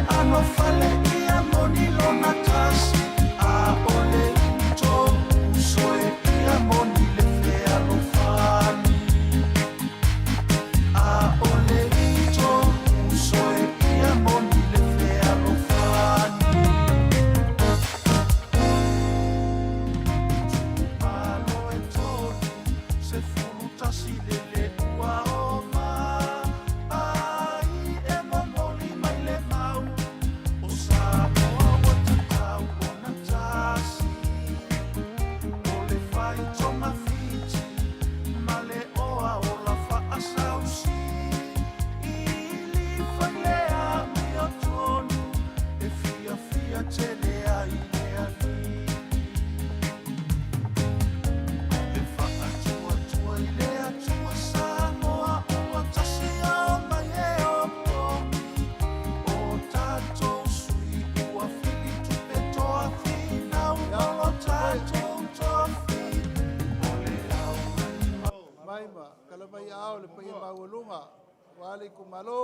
ʻano fale ia moni lona tasi ʻAʻole tou uso e ia moni le fealofani ʻAʻole tou uso e ia moni le fealofani Malo e tolu 11 lele ua o mai e momoli mai le mau o Samoa ua tatau ona tasi o le fai togafiti ma le oa ola faasausi ili fai le amiotonu e fiafia tele ai le alii E faatuatua i le Atua Samoa ua tasi o mai e opogi o tatou sui ua fili tupe toa finau o lo tatou tofi o le augani Mai ma kala mai aao le paia maualuga aua le itumalo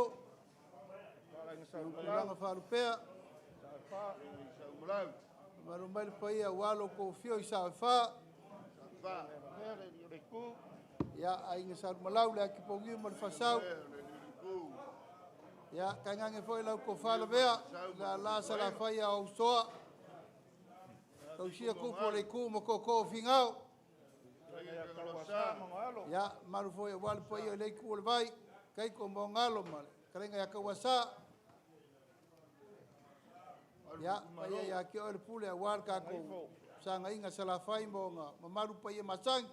i tulaga faalupea. Mamalu mai le paia aua lo outou afio i Sao e Fa. Ia, Aiga Sa Lumalau, le Atipouniu ma le Faasau. Ia, tainane foi lau tofa Lavea, le lala Salafai a Usoa, tausia tupu o le itu ma tootoo o Finao. Ia, malu foi aua le paia o le itu o le vai, Taito ma Ogalo ma le fetalaiga ia Tauasa. Ia, paia ia te oe le pule aua le tatou fesagai Salafai ma ona mamalu paia masani.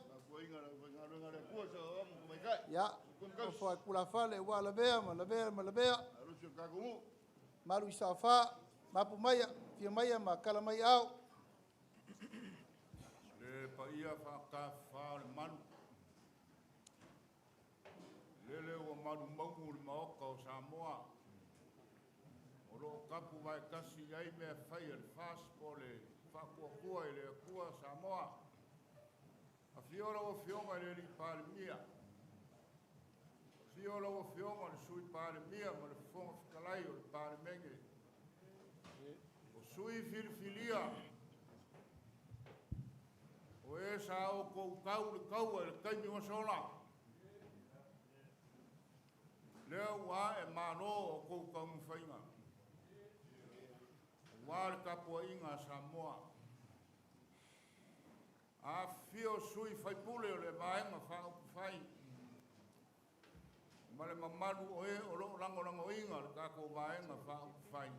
Ia, nofo a tulafale aua Lavea ma Lavea ma Lavea, malu i Saofa, mapu maia, fia maia ma kala mai ao. Le paia faatafafa o le malu, lele ua malu maugu le maota o Samoa, o loo tapu vaetasi i ai mea fai a le FAST po o le Faatuatua i le Atua Samoa. Afio lau Afioga i le Alii Palemia, afio lau Afioga i le Sui Palemia ma le Fofoga Fetalai o le Palemene, o sui filifilia o e sa outou tau le taua i le taimi ua sola, lea ua ae malo o outou taumafaiga aua le tapuaiga a Samoa. Afifio sui faipule o le Vaega Faaupufai ma le mamalu o e o lo o lagolagoina le tatou Vaega Faaupufai.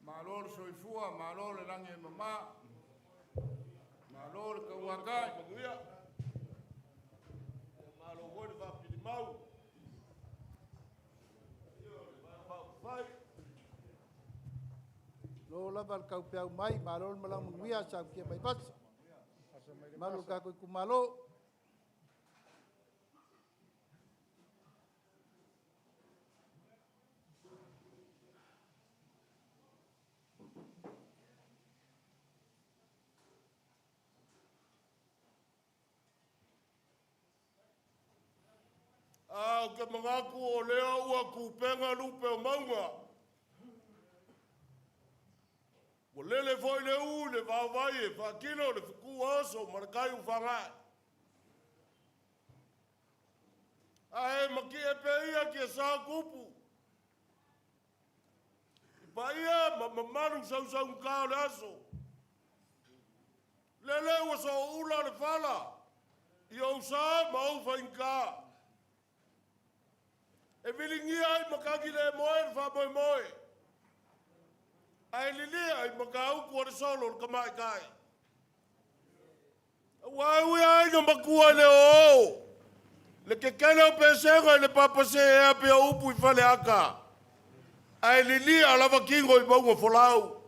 Malo le soifua, malo le lagi e mama, malo le tauatai. Malo foi le faapilimau. Lo lava le taupeau mai, malo le malaga manuia, sautia mai fasa. Malu le tatou itumalo. A ou te manatu o lea ua tupega lupe o mauga. Ua lele foi le ū i le vaovai e faatino le fetu oso ma le tai ua fagae. Ae matie pea ia tiasa o tupu. I paia ma mamalu sausaugata o le aso. Lele ua sooula le fala i ou sa ma ou faigata. E viligia ai matagi le moe le faamoemoe. Ae lilia i matautu o le solo le tamaitai. Ua ui ai na matua i le oo. Le kekele o pesega i le papase ea pea upu i faleata. Ae lilia lava tino i mauga folau.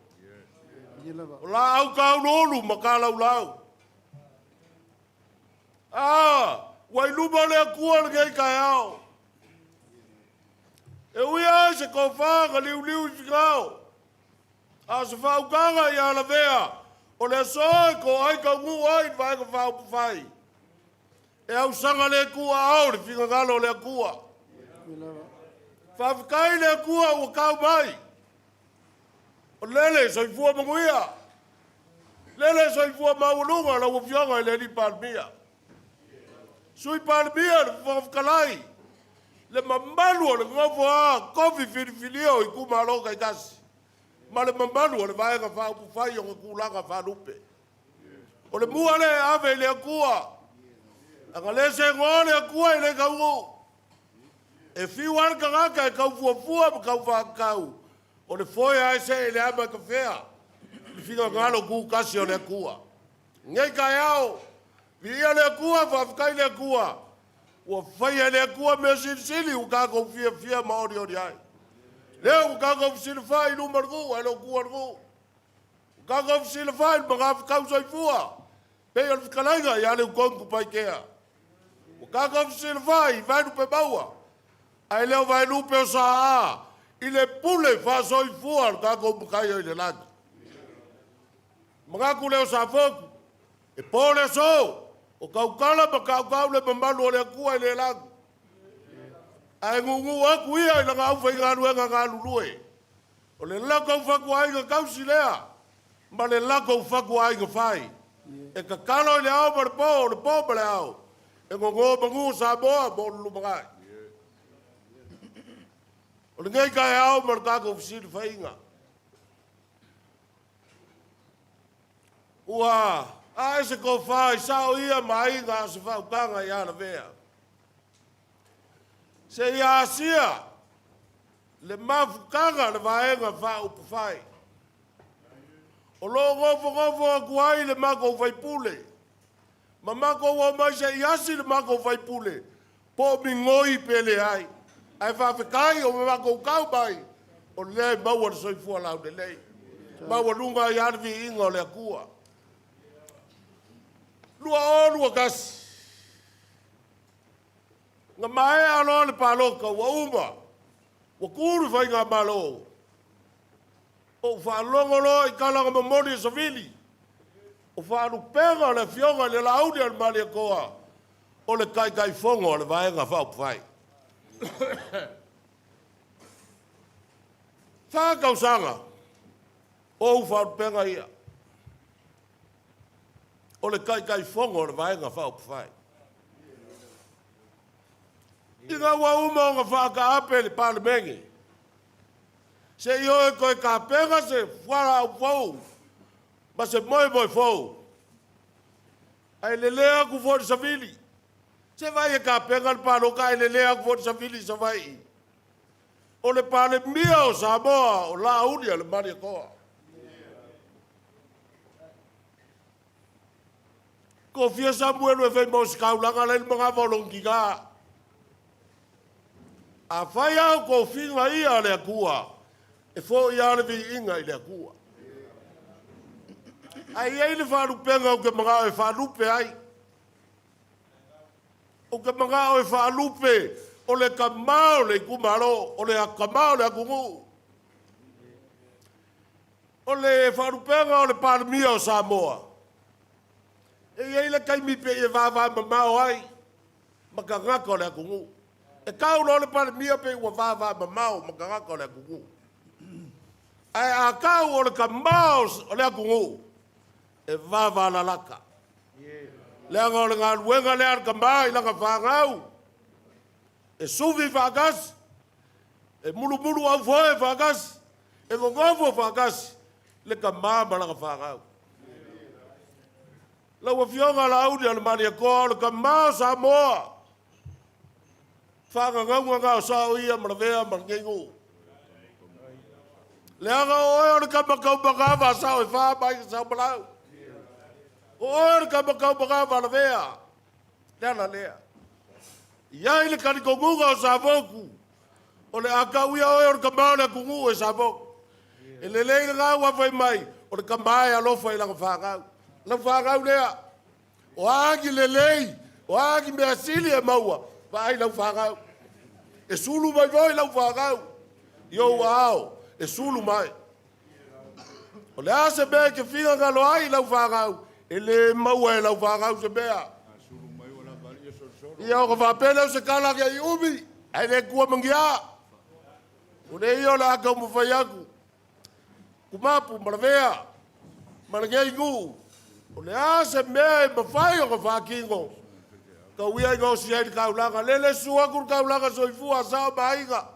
Ia lava. O la au tauluulu ma kalaulau. Ah, ua i luma o le Atua lenei taeao. E ui ai se tofa na liuliu i Finao. A o se faautaga ia Lavea, o le aso e toai taunuu ai i le Vaega Faaupufai. E ausaga le tuuaao le finagalo o le Atua. Ia lava. Faafetai i le Atua ua tau mai. O lele soifua manuia. Lele soifua maualuga lau Afioga i le Alii Palemia. Sui Palemia, le Fofoga Fetalai, le mamalu o le nofo a tofi filifilia o itumalo taitasi, ma le mamalu o le Vaega Faaupufai i ona tulaga faalupe. O le mua lea e ave i le Atua, ana le segoa le Atua e le taunuu. E fiu lava le tagata e tau fuafua ma tau faatatau, o le foe lava e see i le ama e tafea, i le finagalo tutasi o le Atua. Lenei taeao, viia le Atua, faafetai i le Atua, ua faia e le Atua mea silisili ua tatou fiafia ma olioli ai. Lea ua tatou fesilafai i luma o le nuu ae le o tua o le nuu. Ua tatou fesilafai i le magafetau soifua, pei o le fetalaiga ia Leutogitupaitea. Ua tatou fesilafai i vaelupe maua, ae le o vaelupe o saa i le pule faasoifua a le tatou Matai oi le lagi. Manatu lea o Safotu, e po le aso, o tautala ma tautau le mamalu o le Atua i le lagi. Ae nuunuu atu ia i lana aufaigaluega galulue, o le latou fatuaiga tausi lea ma le latou fatuaiga fai. E tatalo i le ao ma le po, o le po ma le ao, e nono manu o Samoa mo le lumanai. O lenei taeao ma le tatou fesilafaiga, ua ae se tofa i sao ia ma aiga a o se faautaga ia Lavea, seia asia le mafutaga a le Vaega Faaupufai. O lo o nofonofo atu ai le matou faipule, ma matou omai se i asi le matou faipule, po o migoi pe leai. Ae faafetai o matou tau mai, o lea e maua le soifua laulelei. Maualuga ai lava le viiga o le Atua. 2021, na maea loa le palota ua uma, ua tu le faigamalo, ou faalogo loa i tala na momoli e Savili, o faalupega o le afioga i le Laauli a le Malietoa, o le Taitaifono o le Vaega Faaupufai. 4 tausaga o ou faalupega ia, o le Taitaifono o le Vaega Faaupufai. Ina ua uma ona faataape le Palemene, se i o e toe tapena se fualaau fou ma se moemoe fou, ae lele atu foi le savili. Se vaai e tapena le palota ae lele atu foi le savili i Savaii. O le Palemia o Samoa o Laauli a le Malietoa. Tofia Samuelu e fai ma ositaulaga la i le manava o lona tina. A fai lava o tofiga ia a le Atua, e foi lava le viiga i le Atua. Ae i ai le faalupega ou te manao e faalupe ai. Ou te manao e faalupe o le tama o le itumalo, o le tama o le atunuu. O le faalupega o le Palemia o Samoa, e i ai le taimi pei e vavamamao ai ma tagata o le atunuu. E tau loa le Palemia pei ua vavamamao ma tagata o le atunuu. Ae a tau o le tama o le atunuu, e vavalalata. Leaga o le galuega lea a le tama i lana fanau, e sufi faatasi, e mulumulu aufoe faatasi, e nonofo faatasi le tama ma lana fanau. Lau Afioga Laauli a le Malietoa, o le tama o Samoa, faagagauga na o sao ia ma Lavea ma lenei nuu. Leaga o oe o le tama taumagava a sao e fa ma aiga Saomalau. O oe o le tama taumagava a Lavea, le ala lea. I ai le talitonuga o Safotu, o le a tau ia oe o le tama o le atunuu e Safotu. E lelei lena ua fai mai, o le tama e alofa i lana fanau. Lau fanau lea, o a ni lelei, o a ni mea sili e maua, vaai lau fanau. E sulu mai foi lau fanau i ou aao, e sulu mai. O le a se mea e te finagalo ai lau fanau, e le maua e lau fanau se mea. Ia ona faapea lea o se tala ne i umi, ae le tua ma ni a. O lea ia o le a taumafai atu, Kumapu ma Lavea ma lenei nuu, o le a se mea e mafai ona faatino, tau ia ina osi ai le taulaga. Lele, susu atu le taulaga soifua sao ma aiga,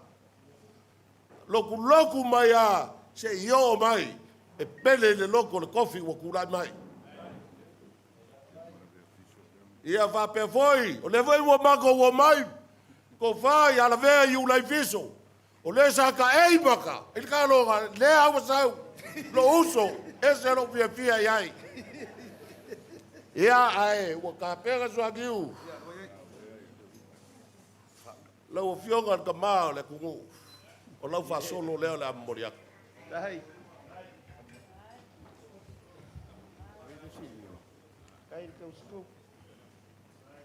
lotulotu mai lava seia oo mai e pele i le loto le tofi ua tulai mai. Ia faapea foi, o lea foi ua matou omai, tofa ia Lavea Iulai Fiso, o le sa taei mata i le taloga, lea ua sau, lou uso, e ese lou fiafia i ai. Ia, ae ua tapena suaniu lau Afioga i le tama o le atunuu, o lau faasolo lea o le a momoli atu.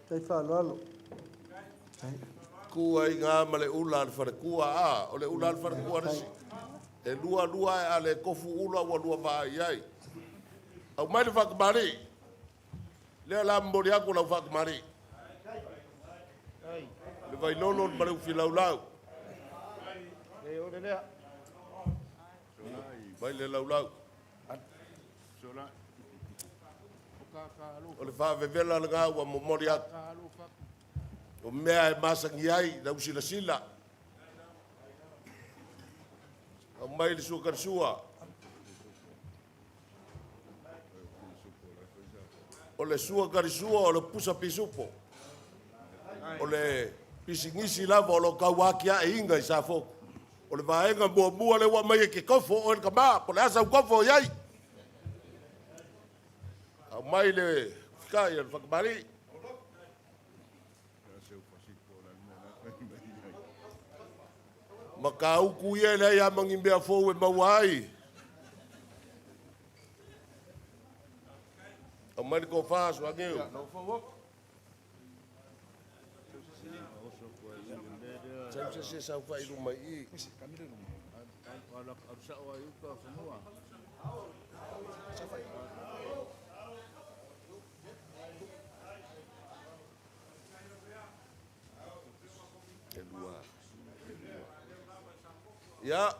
Tai faaaloalo. Tu ai gā ma le ula a le faletua, a, o le ula a le faletua le isi. E lua lua ae a le tofu ula ua lua vaai i ai. Aumai le faatamalii. Lea o le a momoli atu lau faatamalii. Le Vailolo ma le Ufi Laulau. Mai le laulau. O le faavevela lena ua momoli atu. O mea e masani ai lau silasila. Aumai le sua talisua. O le sua talisua o le pusa pisupo. O le pisinisi lava o lo o tauatiaeina i Safotu. O le vaega muamua lea ua aumai e te tofo oe le tama, po o le a sau tofo o i ai. Aumai le fetai a le Fatamalii. Matautu ia e leai lava ma ni mea fou e maua ai. Aumai le tofa, Suaniu. Sau se isi e saofai i luma i i. E lua. E lua. Ia,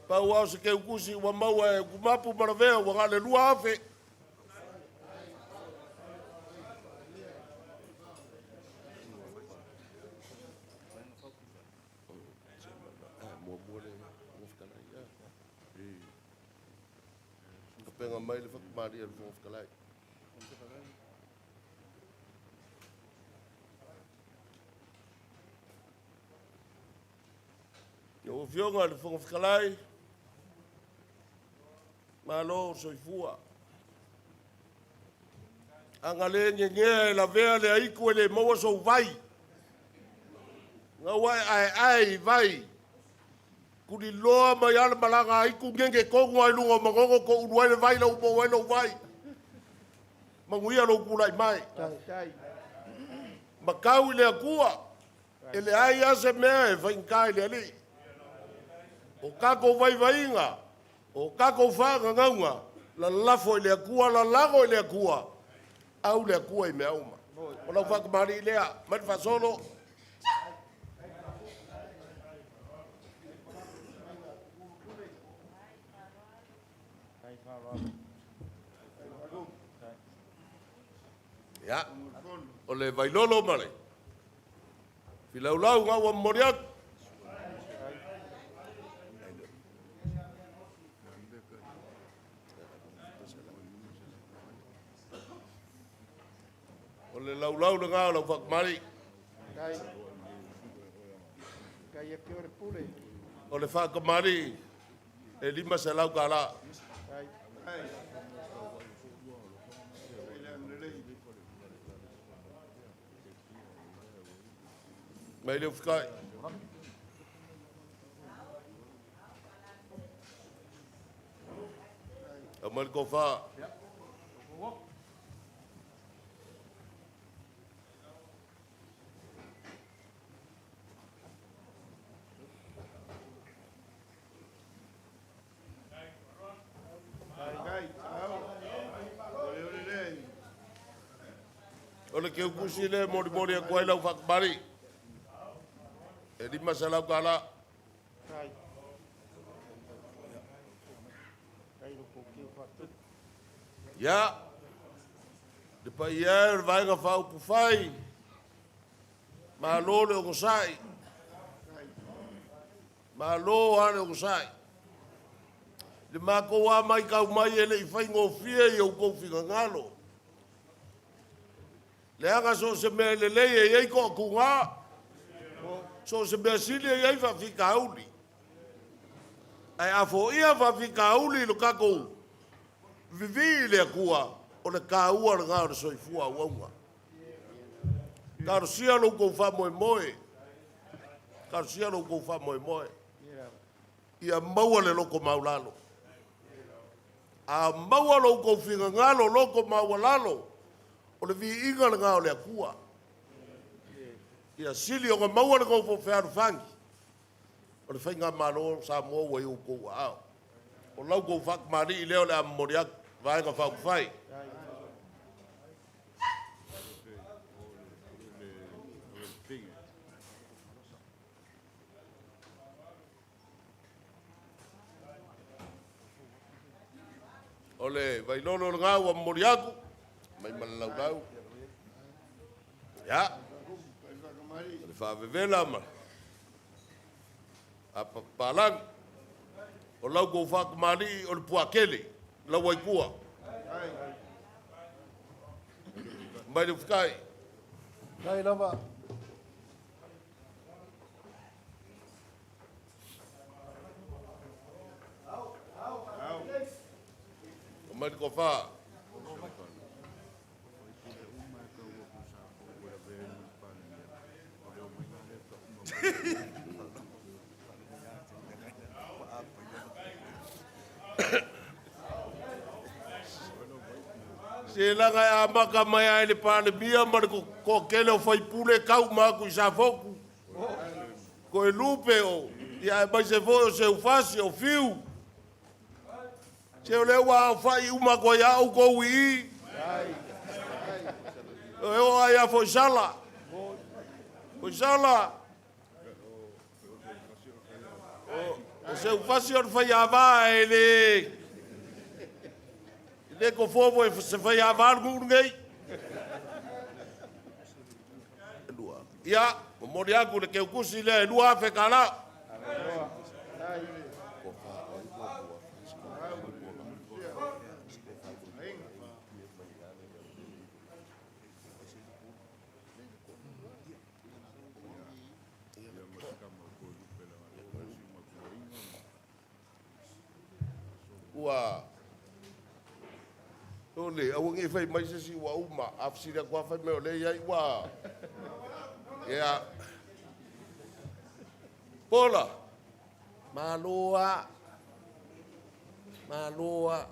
pau lava o se teutusi ua maua e Utumapu ma Lavea ua na o le 2,000. Muamua le Fofoga Fetalai. Tapena mai le Fatumalie a le Fofoga Fetalai. Lau Afioga i le Fofoga Fetalai, malo soifua. A na le gegea e lavea le aitu e le maua sou vai. Na ua e aeae i vai, tuliloa mai lava le malaga aitu gege tonu lava i luga o Manono toulu ai le vai lau maua ai lou vai. Manuia lou tulai mai. Matau i le Atua, e leai lava se mea e faigata i le Alii. O tatou vaivaiga, o tatou faagagauga, lalafo i le Atua, lalago i le Atua, au le Atua i mea uma. O lau faatamalii lea, mai le faasolo. Ia, o le Vailolo ma le Filaulau na ua momoli atu. O le laulau lena o lau faatamalii. O le faatamalii e $500. Mai le ufikai. Aumai le tofa. O le keukusi lea e molimoli atu ai lau faakamali. E $500. Ia, le paia e o le Vaega Faaupufai, malo le onosai, malo lava le onosai. I le matou lava matau mai e le i faigofie i outou finagalo, leaga so o se mea lelei e i ai toatuga, so o se mea sili e i ai faafitauli. Ae a foia faafitauli i lo tatou vivii i le Atua, o le taua lena o le soifua auauna. Talosia lo outou faamoemoe, talosia lo outou faamoemoe, ia maua le loto maualalo. A maua lo outou finagalo loto maualalo, o le viiga lena o le Atua. Ia sili ona maua le nofo fealofani o le Faigamalo o Samoa ua i outou aao. O la outou faatamalii lea o le a momoli atu, Vaega Faaupufai. O le vailolo lena ua momoli atu, mai ma le laulau. Ia, o le faavevela ma apapapalangi. O lau tou faatamalii o le puatele, lau aitua. Mai le ufitai. Faafetai lava. Mai le tofa. Se leaga e amata mai lava i le Palemia ma le toatele o faipule tau ma atu i Safotu, Toelupe, o, ia aemaise foi o Seufasi, o Fiu. Se o lea ua aofai uma atu ai lava outou i i. E oo lava ia Foisala. Foisala! O Seufasi o le faiava e le le tofoa foi se faiava le nuu lenei. Ia, momoli atu le teutusi lea e $2,000. Ua ole, aua ne i fai mai se isi ua uma. A fesili atu lava fai mai o lea e i ai. Ua, ia. Pola, malo lava. Malo lava.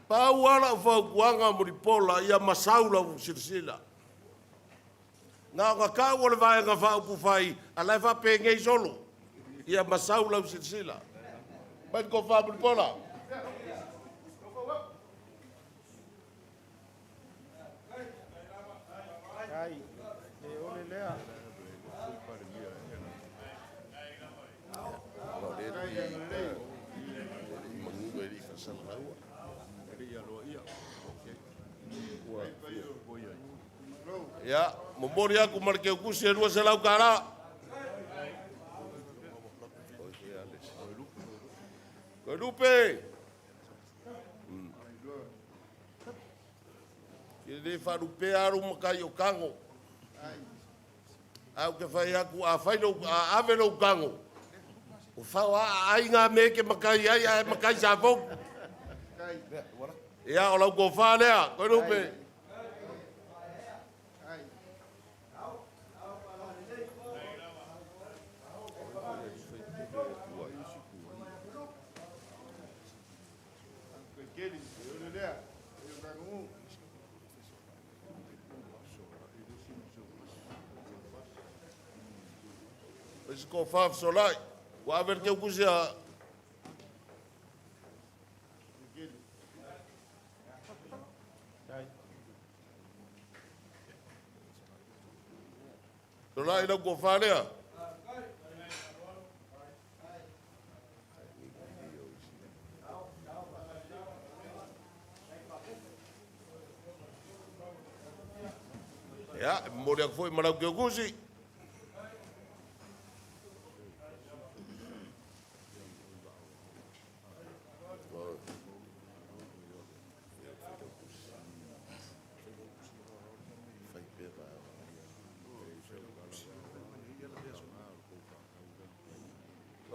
Pau lava lau fautuaga Mulipola, ia masau lau silasila. Na ona tau o le Vaega Faaupufai, a o la e faapenei solo. Ia masau lau silasila. Mai le tofa Mulipola. Ia, momoli atu ma le teutusi e $200. Toelupe! E le faalupea lava lou matai o Tago. Ae ou te fai atu, a, fai lou, a ave lou tago, ua fao lava aai na mea e te matai ai, ae matai Safotu. Ia, o lau tofa lea, Toelupe. O se tofa fesolai. Ua ave le teutusi a... Solai lau tofa lea. Ia, e momoli atu foi ma lau keukusi.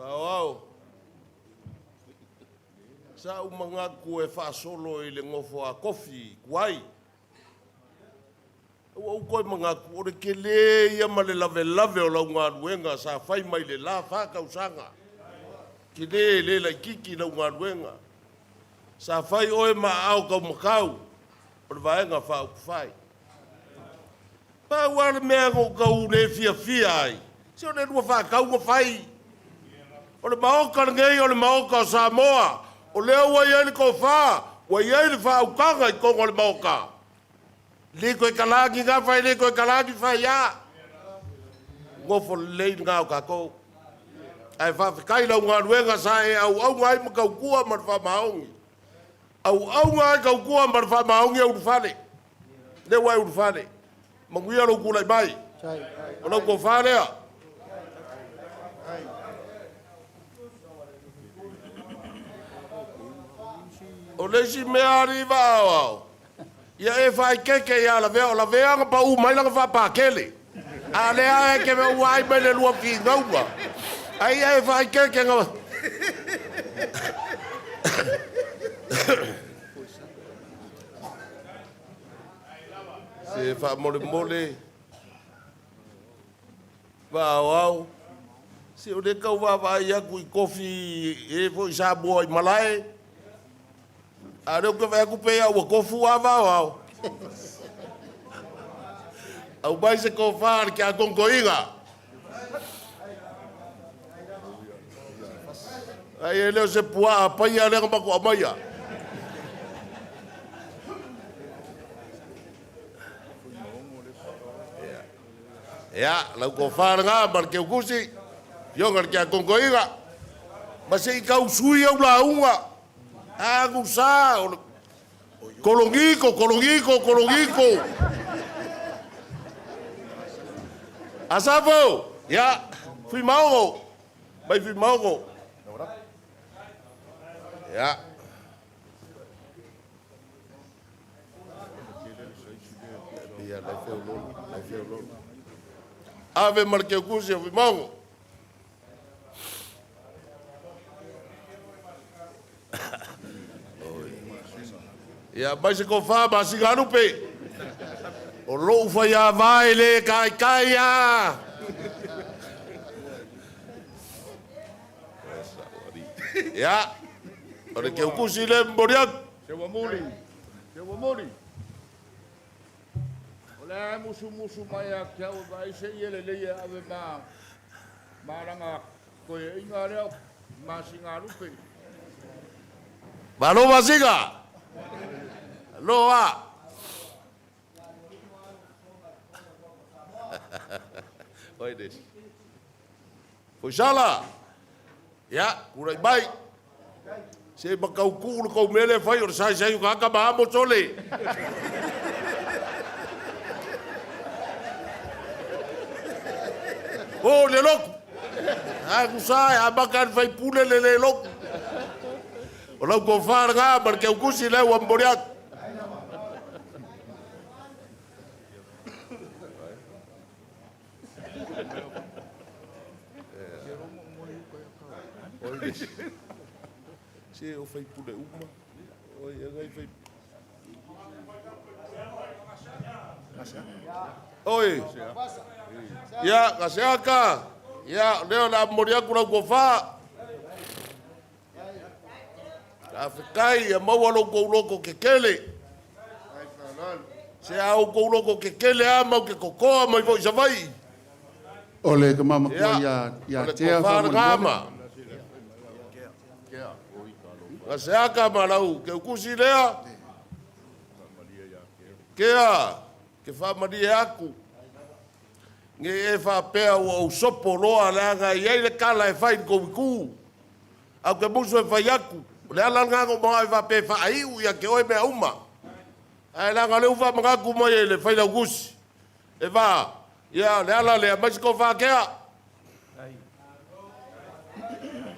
Aoao, sa ou manatu e faasolo i le nofo a tofi tuai. Ua ou toe manatu, o le telē ia ma le lavelave o lau galuega sa fai mai le la 4 tausaga. Telē, e le laitiiti lau galuega. Sa fai oe ma aao taumatau o le Vaega Faaupufai. Pau lava le mea na ou tau le fiafia ai, se o le lua faatau na fai. O le Maota lenei o le Maota o Samoa, o lea ua i ai le tofa, ua i ai le faautaga i totonu o le Maota. E le toe tala ni gafa, e le toe tala ni faia. Nofo lelei lena o tatou. Ae faafetai i lau galuega sa e auauna ai ma tautua ma le faamaoni. Auauna ai tautua ma le faamaoni e ulufale. Lea ua e ulufale. Manuia lou tulai mai. O lau tofa lea. O le isi mea alii vaaoao, ia e faaeteete ia Lavea, o Lavea na pau mai lana faapakele. A o lea e te ua ai mai le lua finauga. Ai ia e faaeteete na... Se faamolemole, vaaoao, se o lea e tau vaavaai atu i tofi e foi Samoa i malae, a o lea ou te vaai atu pei lava ua tofu lava vaaoao. Aumai se tofa a le Tiakono Toeaina. Ai e le o se puaa paia lea na matou aumaia. Ia, lau tofa lena ma le Teutusi, afioga i le Tiakono Toeaina, ma se i tau sui au lauga. Agu sa, o le kologiko, kologiko, kologiko. Asafo, ia, Fuimaono, mai Fuimaono. Ia. Ave ma le Teutusi o Fuimaono. Ia mai se tofa ma Sigalupe. O lou faiava e le taitai a. Ia, o le Teutusi lea e momoli atu. Se ua muli, se ua muli. O le a e musumusu mai ia te au e vaai se ie lelei e ave ma malaga toeaiina lea o Masigalupe. Malo Masiga! Alo a! Oi des. Foisala! Ia, tulai mai. Se makau tuu le kou mea lea e fai o le saisai o tagata ma amo sole. O le lotu. A tusa e amata le faipule le le lotu. O lau tofa lena ma le teutusi lea ua momoli atu. Se o faipule uma. Oi, e ngai fai... Oi, ia, Gaseaka, ia, lea o le a momoli atu lau tofa. Faafetai, ia maua lo outou loto tetele. Se a outou loto tetele lava matou te totoa mai foi i Savaii. O le tama matua Ia, ia o le Tea tofa lena faamolemole. ma Gaseaka ma lau Teutusi lea. Kea, ke faamalie atu. Ne i e faapea ua ou sopo loa leaga e i ai le tala e fai i le tou itu. Ae ou te musu e fai atu, o le ala lena na ou manao ai faapea e faaiu ia te oe mea uma. Ae leaga o lea ua faamanatu mai e le Failautusi, E va. Ia, le ala lea, mai se tofa Kea.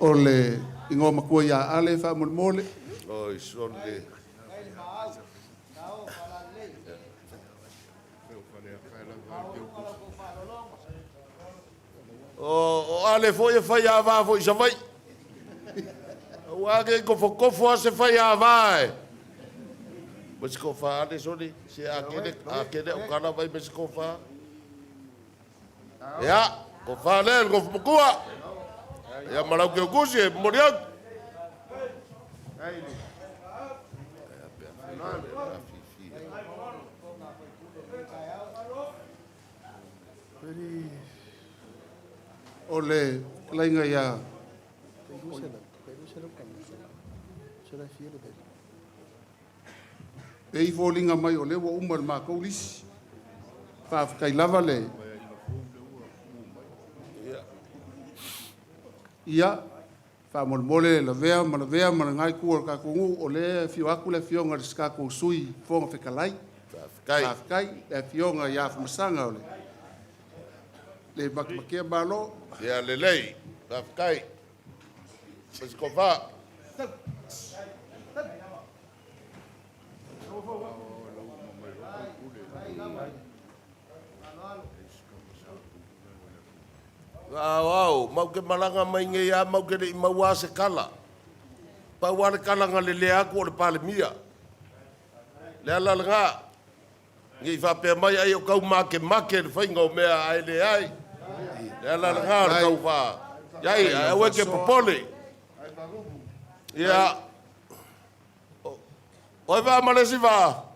O le igoa matua ia Ale faamolemole. Oi, sole. O Ale foi e fai ava foi i Savaii. Aua ke kofokofo a se fai ava e. Ma se kofa Ale sole, se a kele, a kele o kala vai me se kofa. Ia, kofa le, le kofa makua. Ia, malau ke ukusi e momoli atu. O le fetalaiga ia Pei foliga mai o lea ua uma le matou lisi. Faafetai lava le Ia, faamolemole lavea ma lavea ma le itu o le tatou nuu, o lea e afio atu le afioga i le tatou Sui Fofoga Fetalai. Faafetai. Faafetai le afioga ia Afamasaga o le le makemakia malo. Ia lelei, faafetai. Pasikofa. Au au, mau ke malaga mai nei a mau ke le i maua se kala. Pau a le kala na lelea atu o le Palemia. Le ala lena, ne i faapea mai ai o tau makemake le faiga o mea ae leai. Le ala lena o le tau faa. Iai, ae aua e te popole. Ia, o e vaa ma le isi vaa.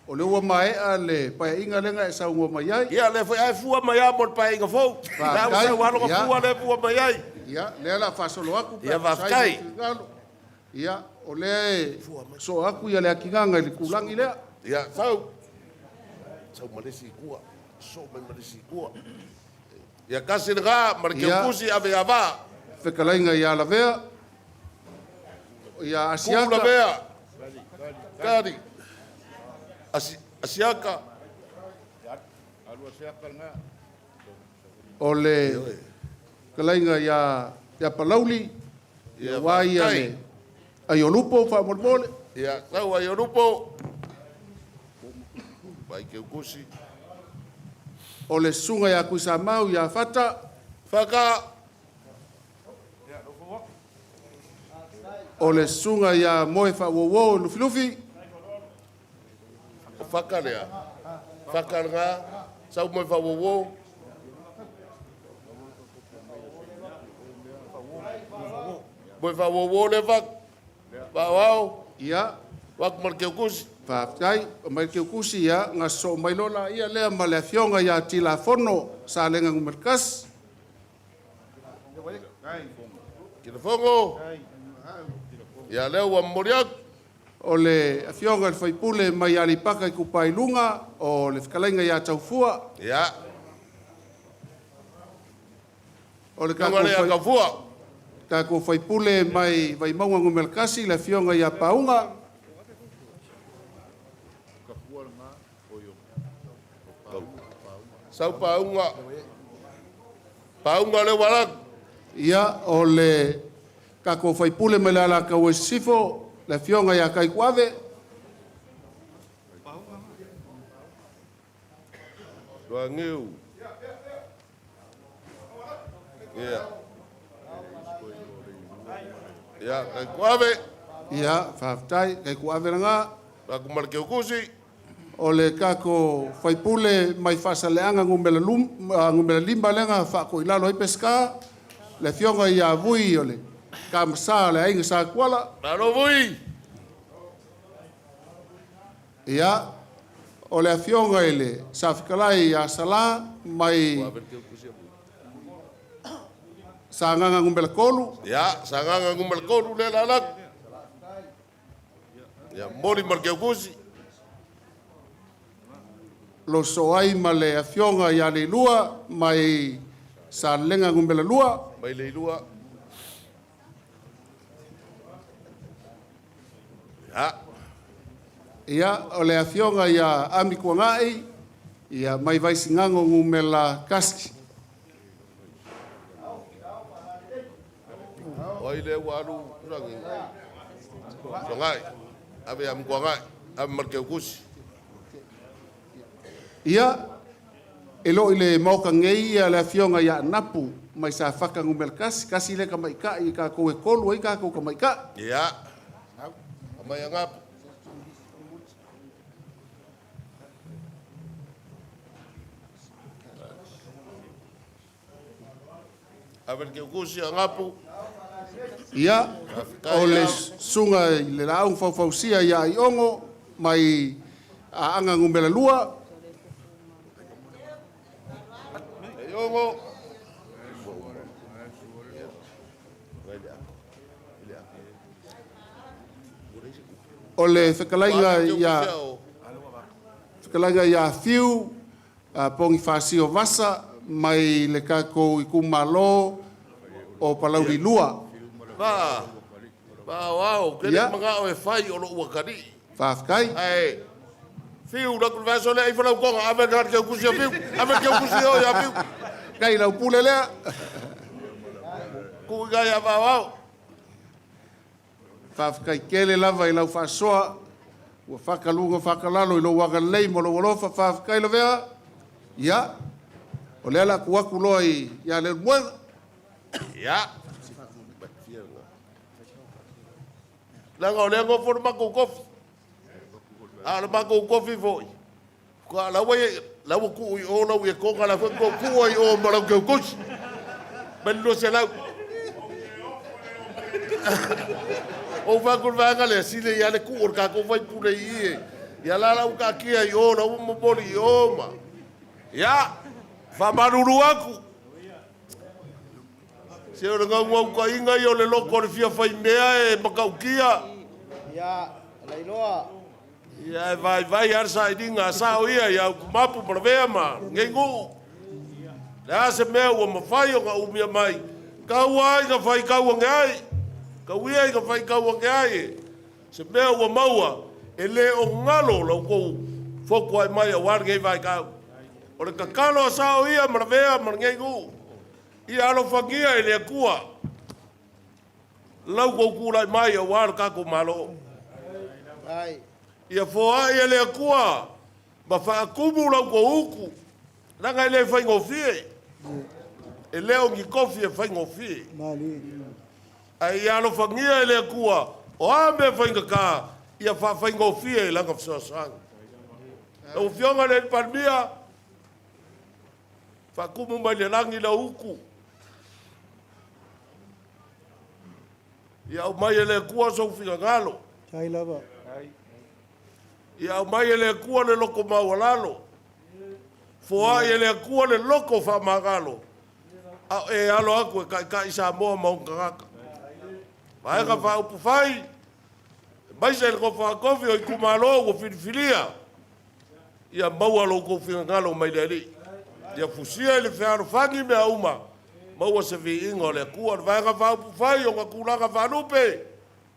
O lea ua maea le paeaiga lea na e saunoa mai ai. Ia, lea foi ae fua mai lava mo le paeaiga fou. La ua Faafetai. sau alo Ia. fua lea fua mai ai. Ia, lea la faasolo atu pe Ia, a tusa ai faafetai. ma lou finagalo. Ia, o lea e soo atu ia le akinaga i le tulagi lea. Ia, sau. Sau ma le isi i tua. Soo mai ma le isi i tua. Ia kasi lena ma le Ia. keukusi ave ia vaa. Fetalaiga ia Lavea, ia Ku Asiata. Lavea. Kari. Asiaka. O le fetalaiga ia ia Palauli, Ia, aua ia faafetai. le Aiolupo faamolemole. Ia, sau ai o lupo. Vai keukusi. O le susuga ia Tuisamau ia Fata. Faka. O le susuga ia Moe Faauouo Lufilufi. O Faka lea. Faka lena. Sau mai fauouo. Moe fauouo le Faka. Vaoao. Ia, Waku ma le keukusi. faafetai. O mai le Keukusi ia, gasoo mai loa laia lea ma le afioga ia Tilafono Salega Nu.1. Kilafogo. Ia lea ua momoli atu. O le afioga i le faipule mai Aleipata Itupa i Luga, o le fetalaiga ia Taufua. Ia. O le Lunga tatou lea fai, Taufua. tatou faipule mai Vaimauga Nu.1, le afioga ia Pauga. Sau Pauga. Pauga le wala. Ia, o le tatou faipule mai le Alataua i Sisifo, le afioga ia Kaikuave. Tuangiu. Ia. Ia, Kaikuave. Ia, faafetai, Kaikuave lena. Waku ma le keukusi. O le tatou faipule mai Faasaleaga numera numera 5 lea na faakoilalo ai Peseta, le afioga ia Vui o le Kamasa o le aiga Sa Tuala. Malo vui. Ia, o le afioga i le Safikalai ia Sala mai Sagaga numera 3. Ia, Sagaga numera 3 le la lak. Ia, moli ma le keukusi. Lo soai ma le afioga ia Leilua mai Salega numera 2. Mai Leilua. Ia. Ia, o le afioga ia Ami Kuagai Ia, mai Vaisigano numera 1. O ai lea ua alu lagi? Fegai. Ave ia Mutuagai. Ave ma le Keukusi. Ia, e loo i le maoka nei ia le afioga ia Napu mai Safata numera 1, tasi lea tamaitai i tatou e tolu ai tatou tamaitai. Ia. Aumai Agapu. Ave le Keukusi Agapu. Ia, Faafetai o le au. susuga i le Laau Faufausia ia Aiogo mai Aana numera 2. Aiogo. O le fetalaiga Ave le ia Keukusi ao. fetalaiga ia Fiu Pogifasio Vasa mai le tatou itumalo o Palauli 2. Va. Va o ao. Ke le Ia. mangao e fai o lou atalii. Faafetai. Ae fiu la ku vaso le ai falau konga ave le Keukusi a Fiu. Ave le Keukusi o ia Fiu. Kai lau pule lea. Ku i ia va o ao. Faafetai tele lava i lau faasoa ua faakaluga faakalalo i lou agalelei ma lou alofa. Faafetai lavea. Ia, o lea la ku atu loa i ia Leulumoega. Ia. Leaga o lea gofo le matou kofi. A o le matou kofi foi. Ka la ua la ua tuu i o lau ia konga la foi ko tuu ai o ma lau Keukusi. Ma le 200. O fa ku vaega le sile ia le tuu o le tatou faipule i e. Ia la la u kaatia i o la ua momoli i o ma. Ia, faamalulu atu. Se o le gaugaukainga ia o le loko o le fia faimea e makaukia. Ia, Lailoa. Ia e vaivai lava le sailiga a sao ia ia Utumapu ma Lavea ma Geinu'u. Le a se mea ua mafai ona umia mai. Tau ai na faitau age ai. Tau ia i na faitau age ai e. Se mea ua maua e le o galo la outou fotu ai mai auā lenei vaitau. O le tatalo a sao ia ma Lavea ma Geinu'u. Ia alofagia e le Atua. Lau tou tulai mai auā le tatou Malo. Ai. Ia foai e le Atua ma faatumu lau tou utu. Leaga e le faigofie. E le o ni kofi e faigofie. Ae ia alofagia e le Atua o a mea faigata ia faafaigofie i lana fesoasoani. Lau Afioga i le Palemia, faatumu mai le lagi lau utu. Ia aumai e le Atua sou finagalo. Tai lava. Ia aumai e le Atua le loko maualalo. Foai e le Atua le loko faamagalo. A e alo atu e taitai Samoa ma ona tagata. Vaega Faaupufai, e maise le tofa tofi o itumalo ua filifilia. Ia maua lo outou finagalo mai le Alii. Ia fusia i le fealofani mea uma. Maua se viiga o le Atua. Le Vaega Faaupufai o tulaga faalupe.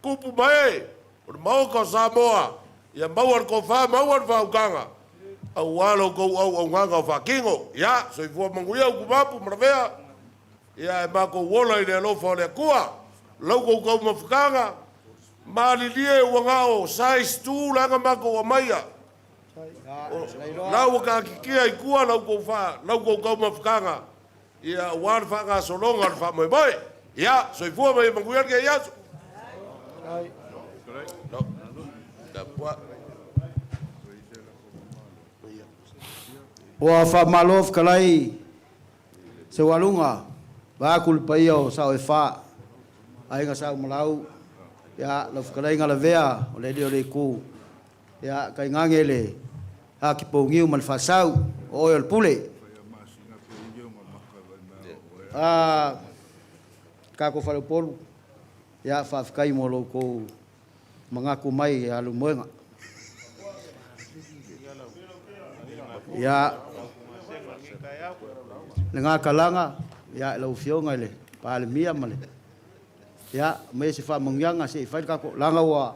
Tupu ma e. O le Maota o Samoa. Ia maua le tofa, maua le faautaga. Auā lo outou auaunaga o faatino. Ia, soifua manuia Utumapu ma Lavea. Ia e matou ola i le alofa o le Atua. Lau tou taumafataga. Malilie ua gao size 2 leaga matou amaia. La ua kaatitia i tua lau tou fa lau tou taumafataga. Ia auā le faagasologa o le faamoemoe. Ia, soifua ma ia manuia lenei aso. No. Tapua. Ua faamalo fetalai Seualuga, vaeatu le paia o Sao e Fa, Aiga Sa Umalau, ia lau fetalaiga Lavea o le alii o le itu, ia tainane le Akipouniu ma le Faasau, o oe o le pule. A tatou faleupolu, ia faafetai mo lo outou manatu mai ia Leulumoega. Ia lena talaga ia lau Afioga i le Palemia ma le ia aumai se faamanuiaga se i fai le tatou leaga ua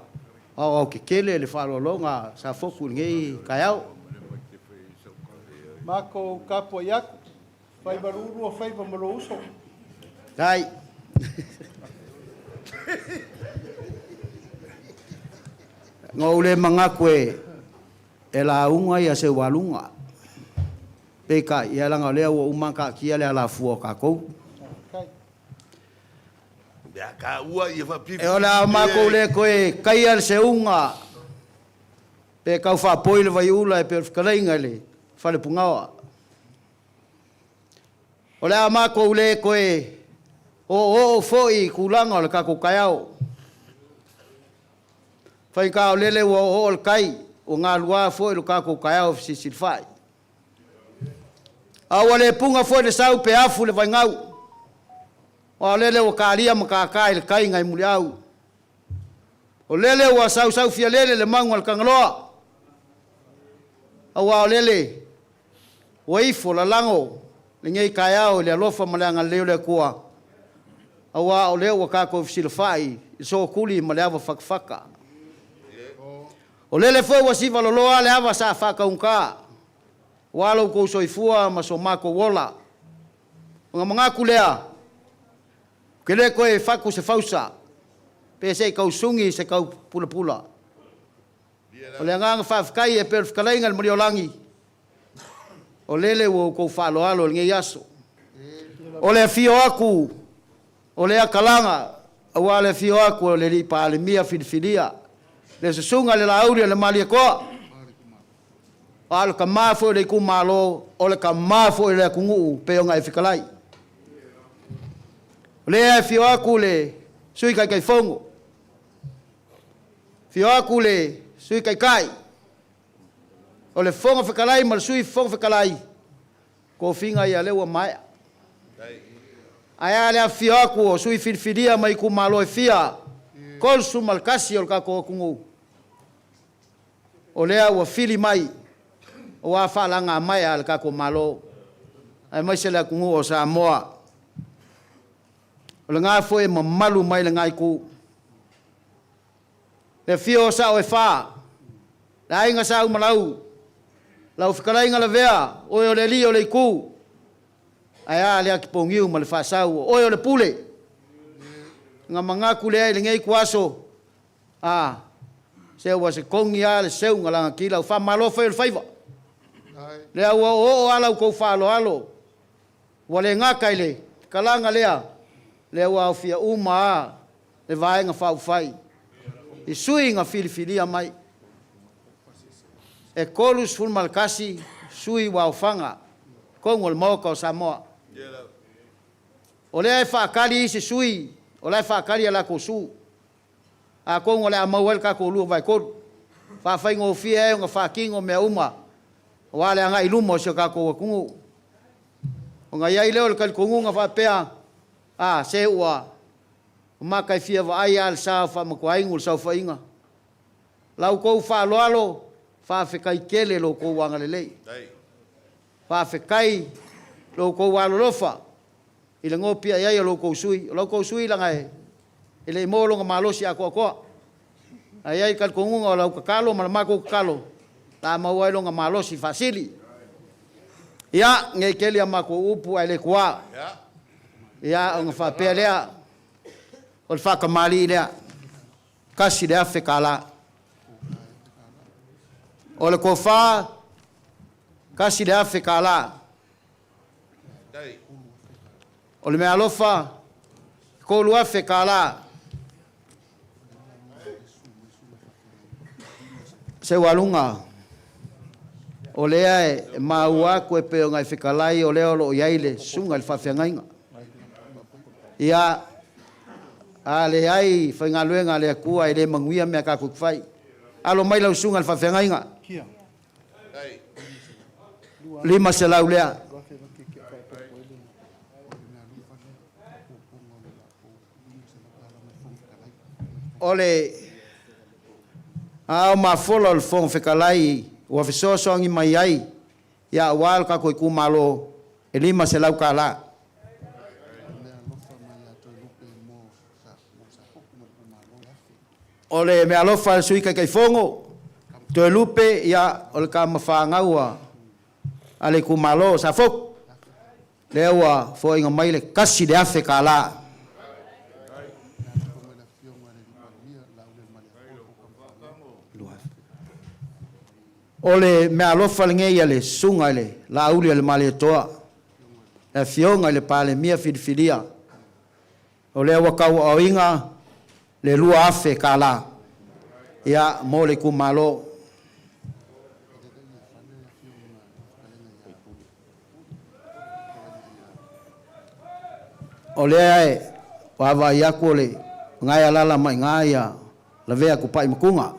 aoaotetele le faaaloaloga sa fotu i lenei taeao. Makou tapuai atu, fai ma lua faiva ma lou uso. Tai. Na ou le manatu e e lauga ia Seualuga. Peitai, ia leaga o lea ua uma ona taatia le alafua o tatou. E o le a matou le toe taia le seuga pe tau faapoi le vaiula e pei o le fetalaiga i le Falepunaoa. O le a matou le toe oooo foi i tulaga o le tatou taeao. Faigata o lele ua oooo le tai, ua galua foi lo tatou taeao fesilisilifa'i. A ua le puna foi le sau pe afu le vaigau, aua o lele ua talia matata i le tai nai Muliau. O lele ua sausaufialele le magu a le Tagaloa, aua o lele ua ifo lalago lenei taeao i le alofa ma le agalelei o le Atua, aua o lea ua tatou fesilafai i le sootuli ma le ava fatafata. O lele foi ua sivaloloa le ava sa faataugata, aua lo outou soifua ma so matou ola. Ona manatu lea, ou te le toe fatu se fausa, pe se i tau suni se tau pulapula. O le agaga faafetai e pei o le fetalaiga i le Maliolagi, o lele ua outou faaaloalo i lenei aso. O le afio atu o lea talaga, aua le afio atu o le Alii Palemia filifilia, le Susuga i le Laauli o le Malietoa, a o le tama foi o le itumalo, o le tama foi o le atunuu pei ona e fetalai. O lea e afio atu le Sui Taitaifono, afio atu le Sui Taitai, o le Fofoga Fetalai ma le Sui Fofoga Fetalai, tofiga ia lea ua maea. Ae a le afifio atu o sui filifilia mai itumalo e fia, 31 o le tatou atunuu, o lea ua fili mai aua faalagamaea a le tatou Malo, aemaise le atunuu o Samoa. O lena foi e mamalu mai lena itu. Le afio o sao e fa, le aiga Sa Umalau, lau fetalaiga Lavea, oe o le alii o le itu, ae a le atiponiu ma le faasau, o oe o le pule. Na manatu lea i lenei ituaso, a, se ua se togi lava le seu na lagatila, ua faamalo fai o le faiva. Lea ua oooo lava la outou faaaloalo, ua le gata i le kalaga lea, lea ua aofia uma lava le Vaega Faaupufai i sui na filifilia mai. E 31 sui ua aofaga i totonu o le Maota o Samoa. O lea e faatali isi sui, o la e faatali a latou su. Atonu o le a maua ai le tatou 2/3, faafaigofie ai ona faatino mea uma aua le agai i luma o si o tatou atunuu. Ona i ai lea o le talitonuga faapea, a, se ua mata e fia vaai lava le sa o Faamatuainu i le saofaiga. La outou faaaloalo, faafetai tele lo outou agalelei. Faafetai lo outou alolofa i le nopiai ai o lo outou sui. O la outou sui leaga e le i maua lona malosi atoatoa. Ae i ai le talitonuga o lau tatalo ma le matou tatalo, o le a maua ai lona malosi faasili. Ia, nei tele a matou upu ae le tuā. Ia, ona faapea lea, o le faatamalii lea, $1,000. O le tofa, $1,000. O le meaalofa, $3,000. Seualuga, o lea e maua atu e pei ona e fetalai o lea o lo o i ai le susuga i le faafeagaiga. Ia, a leai faigaluega a le Atua e le manuia mea tatou te fai. Alo mai lau susuga i le faafeagaiga. 500 lea. O le ao mafola o le Fofoga Fetalai ua fesoasoani mai ai ia aua lo tatou itumalo e $500. O le meaalofa a le Sui Taitaifono, Toelupe, ia, o le tama fanau a a le itumalo o Safotu, lea ua foaiina mai le $1,000. O le meaalofa lenei a le susuga i le Laauli a le Malietoa, le Afioga i le Palemia filifilia, o lea ua tauaaoina le $2,000 ia mo le itumalo. O lea e vaavaai atu o le na e alaala mai i ina Lavea Tupai Matuga.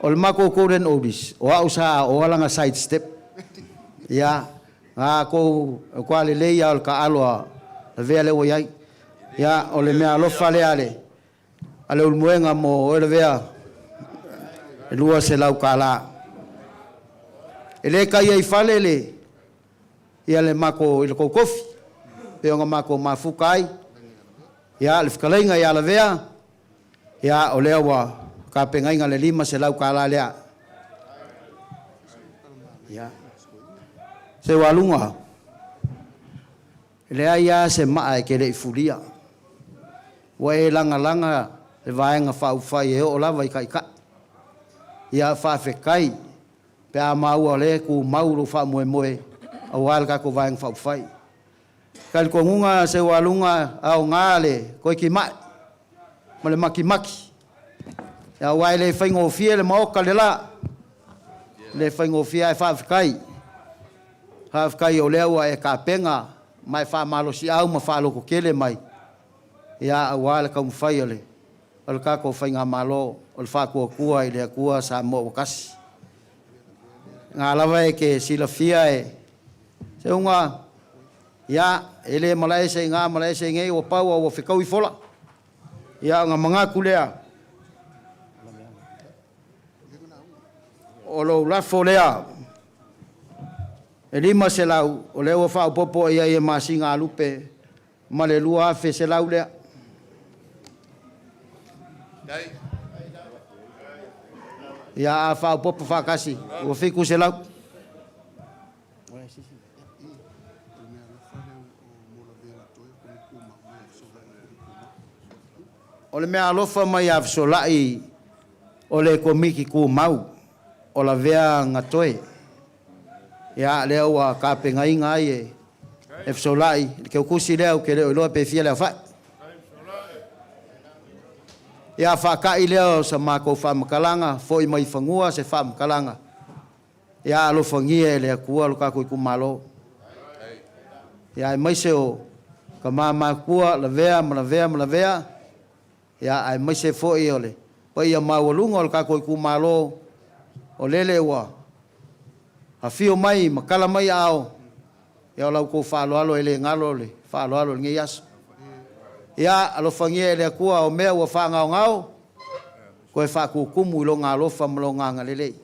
O le matou golden oldies, o au sa aoa lana side step. Ia, na tou matua lelei lava o le taaalo a Lavea lea ua i ai. Ia, o le meaalofa lea a le Leulumoega mo oe Lavea, e $200. E le taia i fale le ia le matou i le tou tofi, pei ona matou mafuta ai. Ia, le fetalaiga ia Lavea, ia o lea ua tapenaina le $500 lea. Ia, Seualuga, e leai lava se maa e te le i fulia. Ua e lagalaga le Vaega Faaupufai e oo lava i taitai. Ia faafetai pe a maua o lea e tumau lou faamoemoe aua le tatou Vaega Faaupufai. Talitonuga Seualuga, aoga le toetimai ma le matimati, aua e le faigofie le maota le la, e le faigofie, ae faafetai, faafetai o lea ua e tapena ma e faamalosiau ma faalototele mai, ia aua le taumafai o le tatou faigamalo o le Faatuatua i le Atua Samoa ua Tasi. Na lava e te silafia e Seuga, ia, e le malaese i gā malaese i nei, ua pau a ua fetaui fola. Ia ona manatu lea, o lou lafo lea e 500, o lea ua faaopoopo i ai e masina a lupe ma le 2,100 lea. Ia a faaopoopo faatasi, ua 700. O le meaalofa mai ia Fesolai o le Komiti Tumau o Lavea Gatoe. Ia, lea ua tapenaina ai e Fesolai le teutusi lea, ou te le o iloa pe fia le aofai. Ia, faata'i lea o sa matou faamatalaga, foi mai fanua se faamatalaga. Ia alofagia e le Atua lo tatou itumalo. Ia aemaise o tama matutua Lavea ma Lavea ma Lavea, ia aemaise foi o le paia maualuga o le tatou itumalo, o lele ua afio mai ma tala mai aao, ia o la outou faaaloalo e le galo le faaaloalo i lenei aso. Ia alofagia e le Atua o mea ua faagaogao, toe faatutumu i lona alofa ma lona agalelei.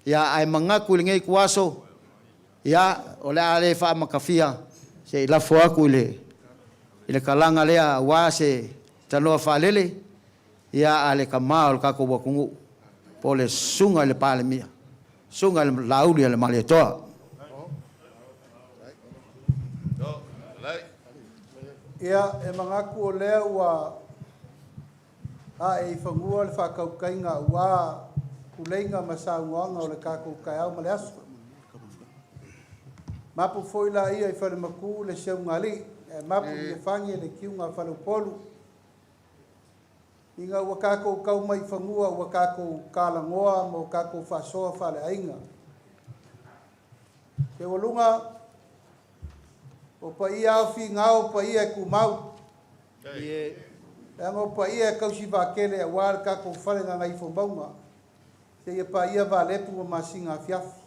Ia, ae manatu i lenei ituaso, ia, o le a le faamatafia, se i lafo atu i le, i le talaga lea aua se tanoa faalele, ia, a le tama o le tatou atunuu, po o le susuga i le Palemia, susuga i le Laauli a le Malietoa. Ia, e manatu o lea ua ae i fanua le faatautaiga aua tuleiga ma saunoaga o le tatou taeao ma le aso. Mapu foi laia i Falematu le seugalii, ae mapu i Niafagi le kiuga a Faleupolu. Ina ua tatou tau mai i fanua ua tatou talanoa ma o tatou faasoa faaleaiga. Teualuga, o paia ao finau, o paia e tumau. Leaga o paia e tausi vaatele aua le tatou fale Gagaifomauga, seia paia Valepu ma Masina afiafi.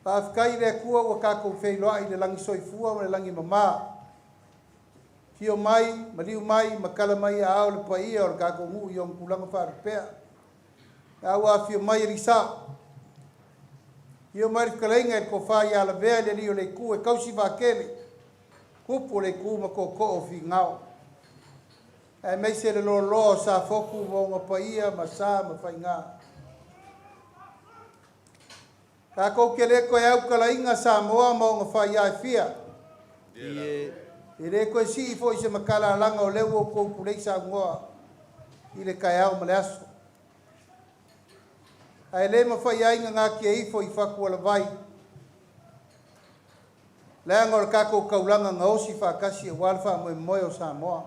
Faafetai i le Atua ua tatou feiloai i le lagi soifua ma le lagi mama. Afio mai, maliu mai, ma tala mai aao le paia o le tatou nuu i ona tulaga faalupea. A ua afio mai Elisa. Afio mai le fetalaiga i le tofa ia Lavea i le alii o le itu e tausi vaatele, tupu o le itu ma tootoo o Finao. Aemaise le loaloa o Safotu ma ona paia ma sa ma faiga. Takou ke le koe aukalaiga Samoa ma oga faia e fia. E le koe sii foi se makalalaga o lea ua outou pulei saunoa i le taeao ma le aso. Ae le mafai ai na natia ifo i fatualavai, leaga o le tatou taulaga gaosi faatasi aua le faamoemoe o Samoa.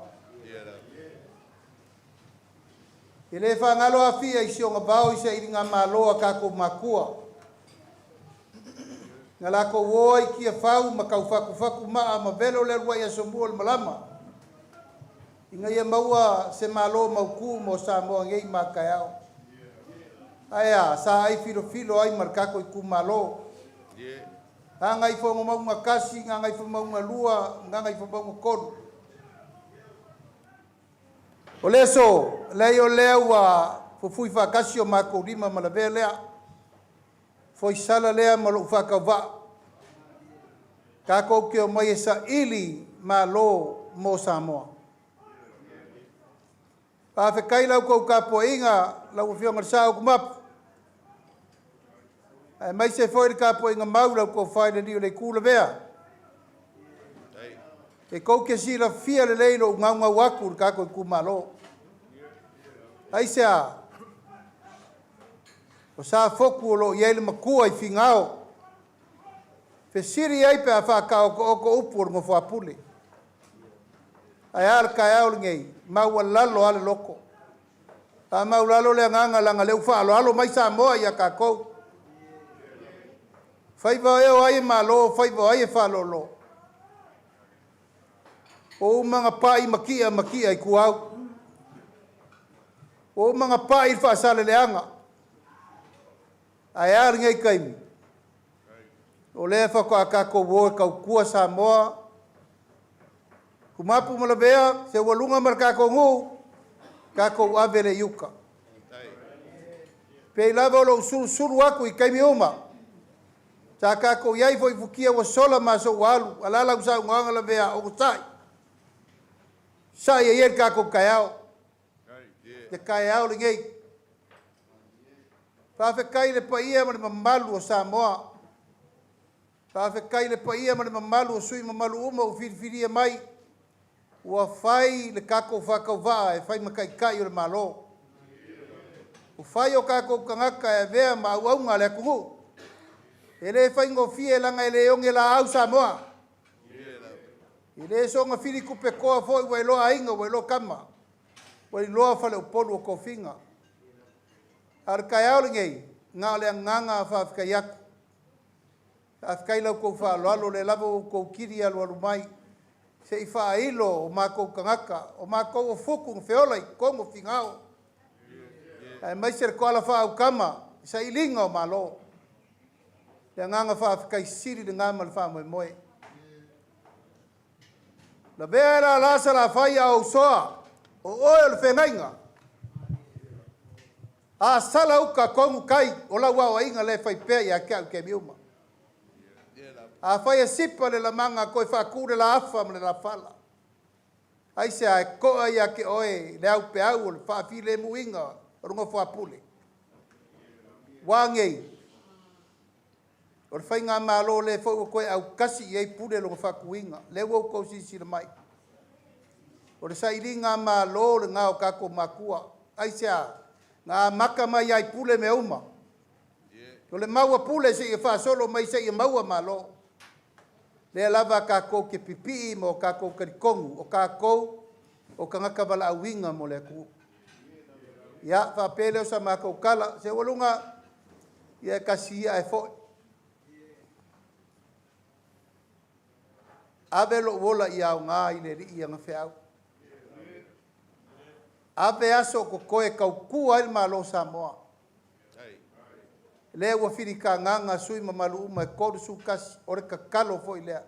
E le faagalo afia i si ona vao i sailigamalo a tatou matua. Na latou o ai i Tiafau ma taufatufatu maa ma velo le alu ai Asomua o le malama, ina ia maua se malo mautu mo Samoa nei ma a taeao. Ae a, sa ai filofilo ai ma le tatou itumalo. Gagaifomauga 1, Gagaifomauga 2, Gagaifomauga 3. O le aso, leai o lea ua fufui faatasi o matou lima ma lavea lea. Foisala lea ma lou faatauvaa. Tatou te omai e saili malo mo Samoa. Faafetai la outou tapuaiga, lau Afioga i le Sao Tumapu, aemaise foi le tapuaiga mau lau Tofa i le Alii o le Itu Lavea. E tou te silafia lelei lou gaugau atu i le tatou itumalo. Aisea? O Safotu o lo o i ai le matua i Finao. Fesili ai pe a faataotooto upu o le nofoapule. Ae a le taeao lenei, maualalo lava le loto. Faamaualalo le agaga leaga o lea ua faaaloalo mai Samoa ia tatou. Faiva ea o ai e malo, faiva o ai e faalolo. Ua uma ona pai matia matia i tuau. Ua uma ona pai le faasaleleaga. Ae a lenei taimi? O lea faatoa tatou o e tautua Samoa. Tumapu ma Lavea, Seualuga ma le tatou nuu, tatou ave le i uta. Pei lava o lou sulusulu atu i taimi uma. Sa tatou i ai foi i futia ua sola ma aso ua alu, a o le a lau saunoaga Lavea, onosai. Sai e i ai le tatou taeao. Le taeao lenei. Faafetai i le paia ma le mamalu o Samoa. Faafetai i le paia ma le mamalu o sui mamalu uma ua filifilia mai. Ua fai le tatou faatauvaa e fai ma taitai o le Malo. Ua fai o tatou tagata e avea ma auauna a le atunuu. E le faigofie leaga e le oge laau Samoa. E le soona fili tupetoa foi ua iloa aiga, ua iloa tama, ua iloa faleupolu o tofiga. A o le taeao lenei, na o le agaga faafetai atu. Faafetai lau tou faaaloalo, o lea lava ua outou kili alualu mai, se i faailo o matou tagata, o matou o futu na feola i totonu o Finao. Aemaise le toala faaaukama, sailiga o malo. Le agaga faafetai sili lena ma le faamoemoe. Lavea e lala Salafai a ou soa, o oe o le feagaiga. A sala uta tonu tai, o lau aoaiga lea e fai pea ia te au i taimi uma. A fai e sipa le lamaga, toe faatu le laafa ma le lafala. Aisea e toa ia te oe le aupeau o le faafilemuiga o le nofoapule. Ua nei, o le faigamalo lea foi ua toe autasi i ai pule lona faatuina. Lea ua outou silasila mai. O le sailiga malo lena o tatou matua. Aisea, na amata mai ai pule mea uma. O le maua pule seia faasolo mai seia maua malo. Lea lava tatou te pipii ma o tatou talitonu, o tatou o tagata valaauina mo le atunuu. Ia, faapea lea o sa matou tala. Seualuga, ia e tasi ia ae foi. Ave lou ola ia aoga i le alii i ana feau. Ave aso o totoe tautua ai le Malo o Samoa. Lea ua filitagaga sui mamalu uma e 31, o le tatalo foi lea.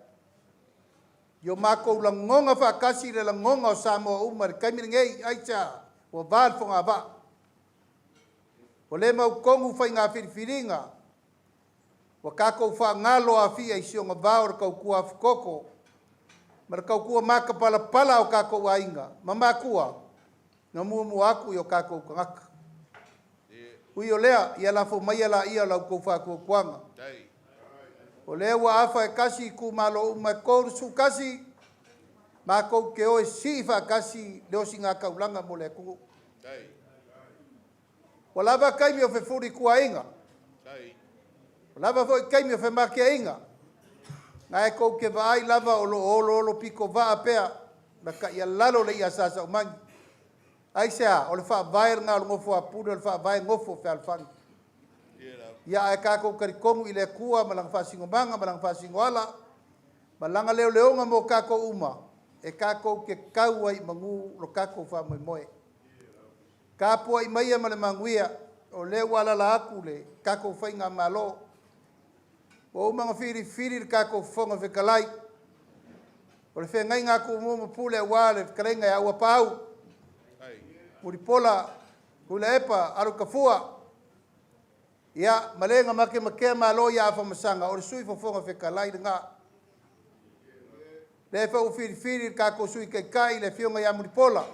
I o matou lagona faatasi le lagona o Samoa uma i le taimi lenei, aisea, ua va le fogavaa. Ua le mautonu faiga filifiliga, ua tatou faagalo afia i si ona vao le tautua afutoto ma le tautua matapalapala o tatou aiga ma matua na muamua atu i o tatou tagata. Ui o lea, ia lafo maia laia o la outou faatuatuaga. O lea ua afa e tasi itumalo uma e 31, matou te o e sii faatasi le osiga taulaga mo le atunuu. Ua lava taimi o fefulituaaiga, ua lava foi taimi o femateaiga, na e tou te vaai lava o lo o oloolo pitovaa pea ma taialalo le i'a a Sa Saumani. Aisea? O le faavae lena o le nofo a Pule, o le faavae nofo fealofani. Ia ae tatou talitonu i le Atua ma Lana faasinomaga ma Lana faasinoala ma Lana leoleoga mo tatou uma, e tatou te tau ai i manu lo tatou faamoemoe. Tapuai maia ma le manuia, o lea ua alaala atu le tatou faigamalo, ua uma ona filifili le tatou Fofoga Fetalai, o le feagaiga a Tumua ma Pule aua le fetalaiga ia Auapaau, Mulipola Tuilaepa Alo Tafua, ia ma le na matematea malo ia Afamasaga, o le Sui Fofoga Fetalai lena. Lea foi ua filifili le tatou Sui Taitai le Afioga ia Mulipola,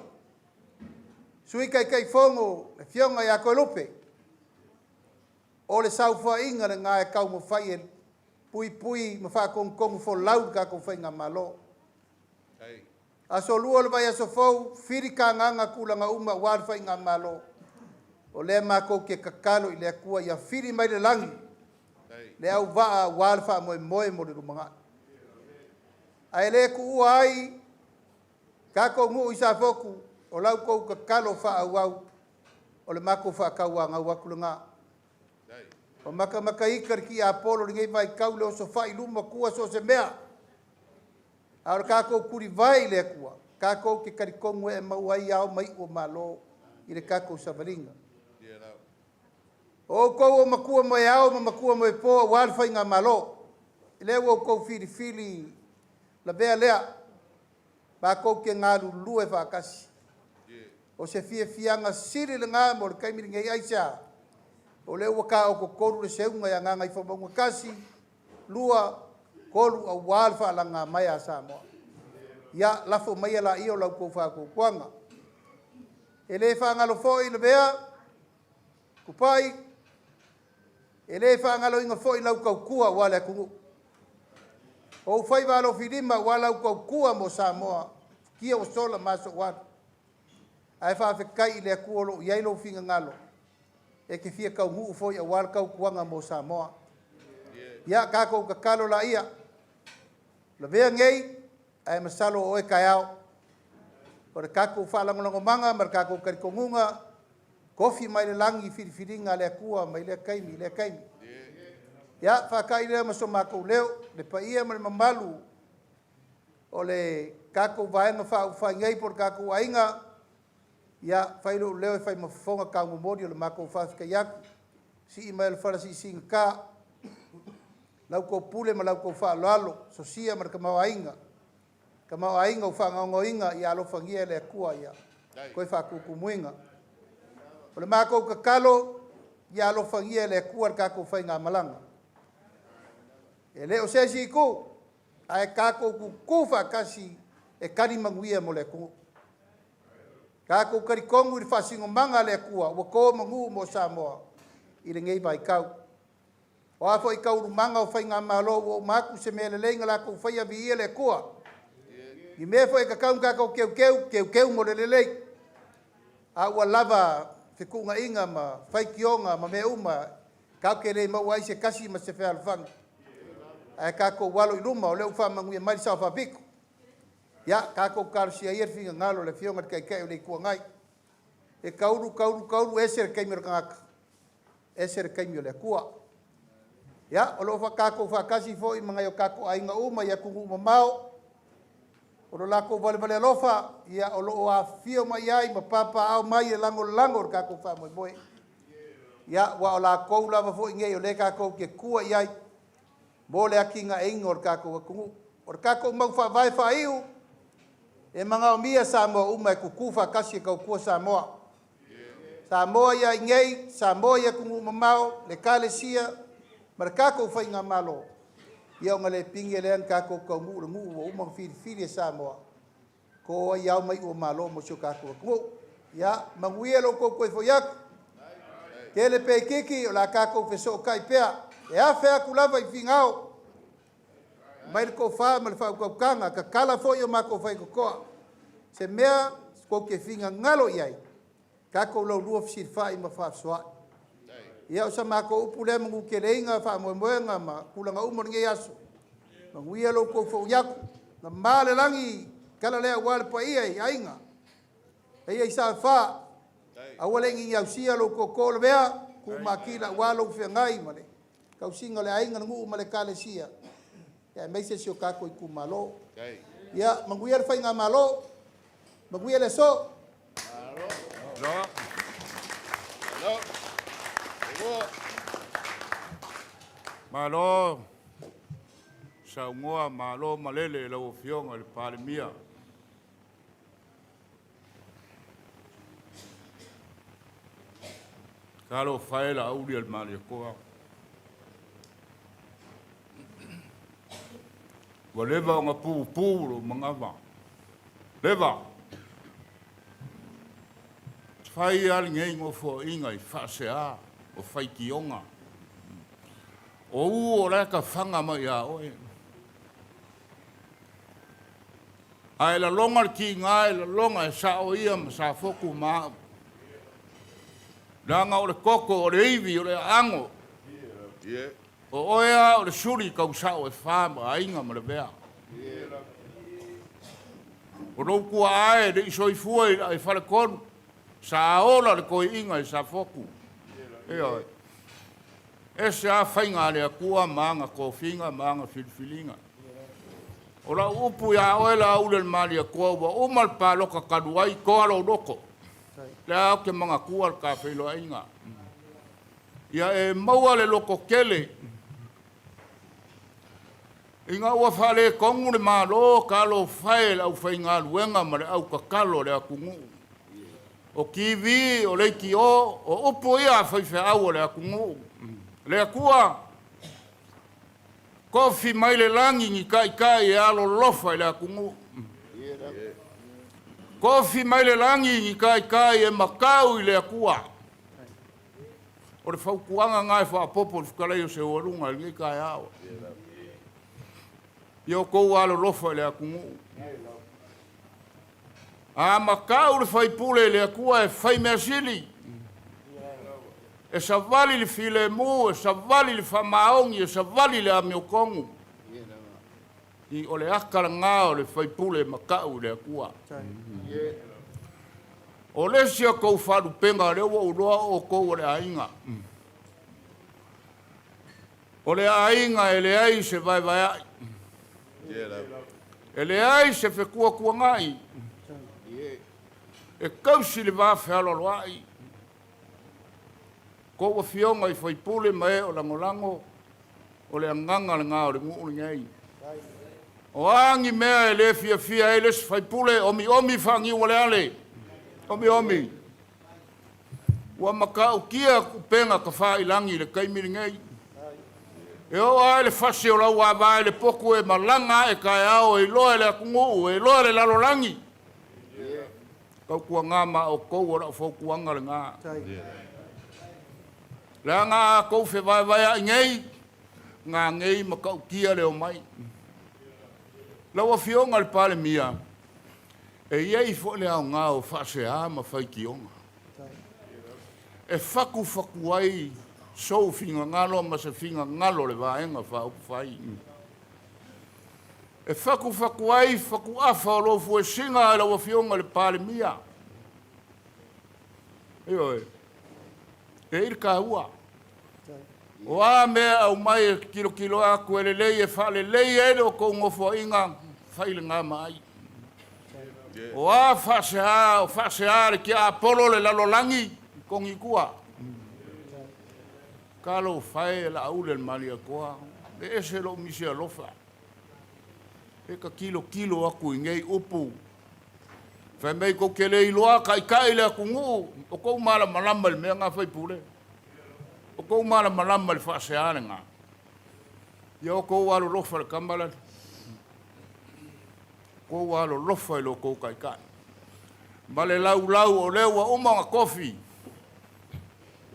Sui Taitaifono le Afioga ia Toelupe. O le saofaiga lena e taumafai e puipui ma faatonutonu folau le tatou faigamalo. Aso 2 o le vaiaso fou, fili kagaga tulaga uma aua le faigamalo. O lea matou te tatalo i le Atua ia fili mai le lagi le auvaa aua le faamoemoe mo le lumanai. Ae le tuua ai tatou nuu i Safotu, o la outou tatalo faaauau, o le matou faatauanau atu lena. Ua matamata ita le tiapolo i lenei vaitau i le osofai i luma tua so o se mea. A o le tatou tulivae i le Atua, tatou te talitonu e maua ai ao ma iu o Malo i le tatou savaliga. O outou o matua mo e ao ma matua mo e po aua le faigamalo, lea ua outou filifili lavea lea, matou te galulue faatasi. O se fiafiaga sili lena mo le taimi lenei. Aisea? O lea ua taototolu le seuga ia Gagaifomauga 1, 2, 3 aua le faalagamaea a Samoa. Ia lafo maia laia o la outou faatuatuaga. E le faagalo foi Lavea, Tupai, e le faagaloina foi lau tautua aua le atunuu. O ou faiva alofilima aua lau tautua mo Samoa, futia ua sola ma aso ua alu. Ae faafetai i le Atua o lo o i ai lou finagalo, e te fia taunuu foi aua le tautuaga mo Samoa. Ia tatou tatalo laia, lavea nei, ae masalo o oe taeao. O le tatou faalagolagomaga ma le tatou talitonuga, tofi mai le lagi filifiliga a le Atua mai lea taimi i lea taimi. Ia, faatai lea ma so matou leo, le paia ma le mamalu o le tatou Vaega Faaupufai nei po o le tatou aiga, ia, fai lou leo e fai ma fofoga taumomoli o le matou faafetai atu, sii mai o le fala siisiigata, lau outou pule ma la outou faaaloalo, sosia ma le tamaoaiga, tamaoaiga ua faagaogoina, ia alofagia e le Atua ia toe faatutumuina. O le matou tatalo, ia alofagia e le Atua le tatou faigamalaga. E le o se isi itu, ae tatou tutu faatasi e tali manuia mo le atunuu. Tatou talitonu i le faasinomaga a le Atua ua to manu mo Samoa i lenei vaitau. O a foi taualumaga o faigamalo ua uma atu, se mea lelei na latou faia, viia le Atua. I mea foi e tatau ona tatou teuteu, teuteu mo le lelei. A ua lava fetuunaiga ma faitioga ma mea uma, tatou te le maua ai se tasi ma se fealofani. Ae tatou alo i luma, o lea ua faamanuia mai le Sao Faapito. Ia, tatou talosia ia le finagalo o le Afioga i le Taitai o le Itu Agai. E taulu, taulu, taulu, ese le taimi o le tagata, ese le taimi o le Atua. Ia, o lo o tatou faatasi foi ma nai o tatou aiga uma i atunuu mamao, o lo latou valevale alofa, ia o lo o afifio mai ai ma papaaao mai e lagolago le tatou faamoemoe. Ia, aua o latou lava foi nei o lea tatou te tua i ai mo le atinaeina o le tatou atunuu. O le tatou mau faavae faaiu, e manaomia Samoa uma e tutu faatasi e tautua Samoa. Samoa ia i nei, Samoa i atunuu mamao, le Ekalesia ma le tatou faigamalo, ia ona le pine lea na tatou taunuu le nuu ua uma ona filifili e Samoa, to ai ao ma iu o Malo mo si o tatou atunuu. Ia, manuia lo outou toe foi atu. Tele pe itiiti, o le a tatou fesootai pea, e afe atu lava i Finao, mai le tofa ma le faautautaga, tatala foi o matou faitotoa. Se mea tou te finagalo i ai, tatou laulua fesilafai ma faafesoaai. Ia, o sa matou upu lea manuteleina faamoemoega ma tulaga uma o lenei aso. Manuia lo outou foi atu. Mama le lagi, tala lea aua le paia i aiga. Paia i Sa aua le iniausia lou tootoo Lavea, tuumatila aua lou feagai ma le tausiga o le aiga, le nuu ma le ekalesia, aemaise si o tatou itumalo. Ia, manuia le faigamalo, manuia le aso. Malo saunoa, malo malele i lau Afioga i le Palemia. Talofa e Laauli a le Malietoa, ua leva ona pupu lou manava, leva. Fai lava lenei nofoaiga i faasea o faitioga, o u o la e tafaga mai ia oe. Ae lalona le tiga e lalona e sao ia ma Safotu ma au, leaga o le toto, o le ivi, o le aano. O oe lava o le suli tausao e fa ma aiga ma Lavea. O lou tuaa e le i soifua i Faletolu, sa ola le toeaina i Safotu. Ioe. Ese lava faiga a le Atua ma ana tofiga ma ana filifiliga. O lau upu ia oe Laauli o le Malietoa, ua uma le palota talu ai, toa lou loto. Lea ou te manatua le ta feiloaiga. Ia e maua le lototele. Ina ua faaletonu le Malo, talofa e i le aufaigaluega ma le autatalo a le atunuu. O TV, o leitio, o upu ia a faifeau o le atunuu. Le Atua, tofi mai le lagi ni taitai e alolofa i le atunuu. Tofi mai le lagi ni taitai e matau i le Atua. O le fautuaga lena e faaopoopo i le fetalai o Seualuga i lenei taeao. Ia outou alolofa i le atunuu. A matau le faipule i le Atua e fai mea sili, e savali le filemu, e savali le faamaoni, e savali le amiotonu. I o le ata lena o le faipule e matau i le Atua. O le isi a tou faalupega, lea ua ou iloa o outou o le aiga. O le aiga e leai se vaevaeai, e leai se fetuatuanai, e tausi le va fealoaloai. Tou afioga i faipule ma e o lagolago, o le agaga lena o le nuu lenei. O a ni mea e le fiafia ai le isi faipule, omiomi faaniualeale, omiomi. Ua matautia upega tafailagi i le taimi lenei. E oo lava i le fasi o lau ava i le potu e malaga ae taeao e iloa e le atunuu, e iloa e le lalolagi. Tautuana ma outou o lau fautuaga lena. Leaga a tou fevaevaeai nei, gagei matautia le omai. Lau Afioga i le Palemia, e i ai foi le aoga o faasea ma faitioga. E fatufatu ai sou finagalo ma se finagalo o le Vaega Faaupufai. E fatufatu ai fatuafa o lou fuesiga i lau Afioga i le Palemia. Ioe, e i ai le taua. O a mea aumai e tilotilo atu e lelei e faalelei ai le outou nofoaiga, fai lena ma ai. O a faasea, o faasea le tiapolo le lalolagi, togi i tua. Talofa e Laauli a le Malietoa, e ese lou misi alofa. E ta tilotilo atu i nei upu. Fai mai tou te le iloa taitai le atunuu, o tou malamalama i le mea na faipule. O tou malamalama i le faasea lena. Ia outou alolofa i le tama lale. Outou alolofa i lo outou taitai. Ma le laulau o lea ua uma ona tofi.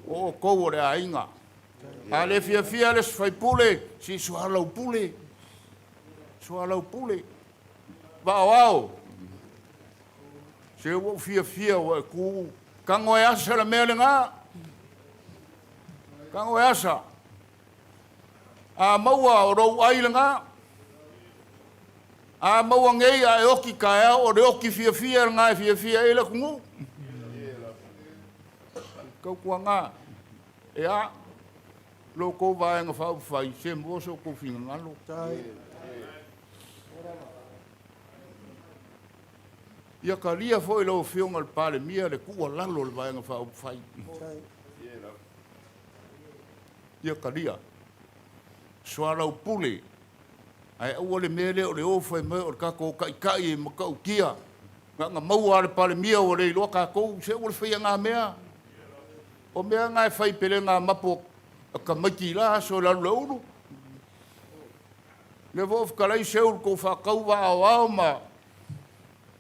O outou o le aiga. A le fiafia le isi faipule, se i soalaupule, soalaupule. Vaaoao, se ua ou fiafia ua e tu, tago e asa le mea lena, tago e asa. A maua o lou ai lena, a maua nei a e oti taeao, o le oti fiafia lena e fiafia ai le atunuu. Tautuana, ea, lo outou Vaega Faaupufai, se maua so outou finagalo. Ia talia foi lau Afioga i le Palemia le tuualalo a le Vaega Faaupufai. Ia talia. Soalaupule, ae aua le mea lea o le o fai mai o le tatou taitai e matautia, na ona maua lava o le Palemia ua le iloa tatou, se aua le faia na mea. O mea na e fai pelega mapo a tamaiti i la aso i le alu i le ulu. Lea foi ua fetalai Seu i le tou faatauva aoao ma...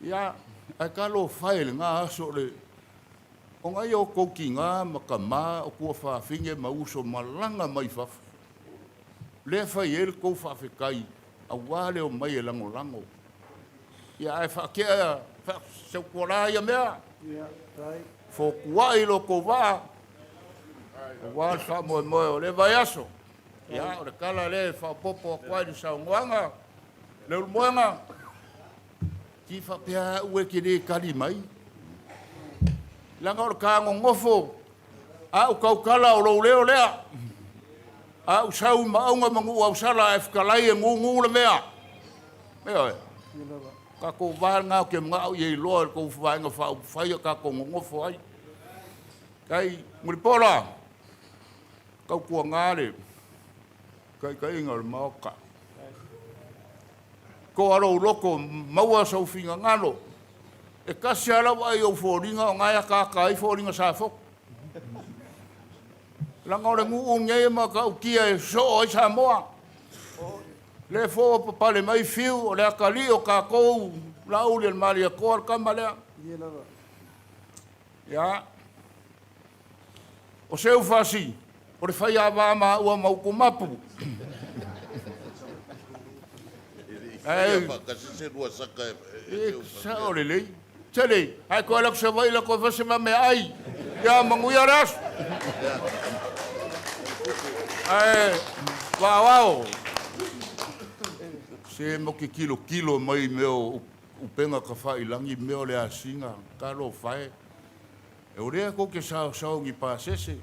Ia, ae talofa e i lena aso o le... Ona ia o outou tina ma tama o tuafafine ma uso malaga mai fafo, lea e fai ai le tou faafetai aua le omai e lagolago. Ia ae faatea faasautuala ia mea. Fotuai lo outou vaa aua le faamoemoe o lea vaiaso. Ia, o le tala lea e faaopoopo atu ai i le saunoaga, Leulumoega, ti faapea au e te le tali mai. Leaga o le ta nonofo, a ou tautala o lou leo lea. A ou sau i Maauga ma Nuuausala ae fetalai e gugu le mea. Ioe. Tatou va lena ou te manao ia iloa e le tou Vaega Faaupufai a tatou nonofo ai. Tai Mulipola, tautuana le taitaiga o le Maota. Toa lou loto, maua sou finagalo. E tasi lava lau vaai i ou foliga o na e ataata ai foliga Safotu. Leaga o le nuu lenei e matautia e sosoo ai Samoa. Lea foi ua papale mai Fiu, o le atalii o tatou Laauli o le Malietoa le tama lea. Ia, o Seufasi, o le faiava maua ma Utumapu. E faatasi se lua saka e sao lelei. Tele, ae toe alu atu Savaii la toe fai se meaai. Ia manuia le aso. Ae vaoao. Se mo ke tilotilo mai mea o upega tafailagi, mea o le asiga, talofa e. E o lea tou te saosao i ni pasese.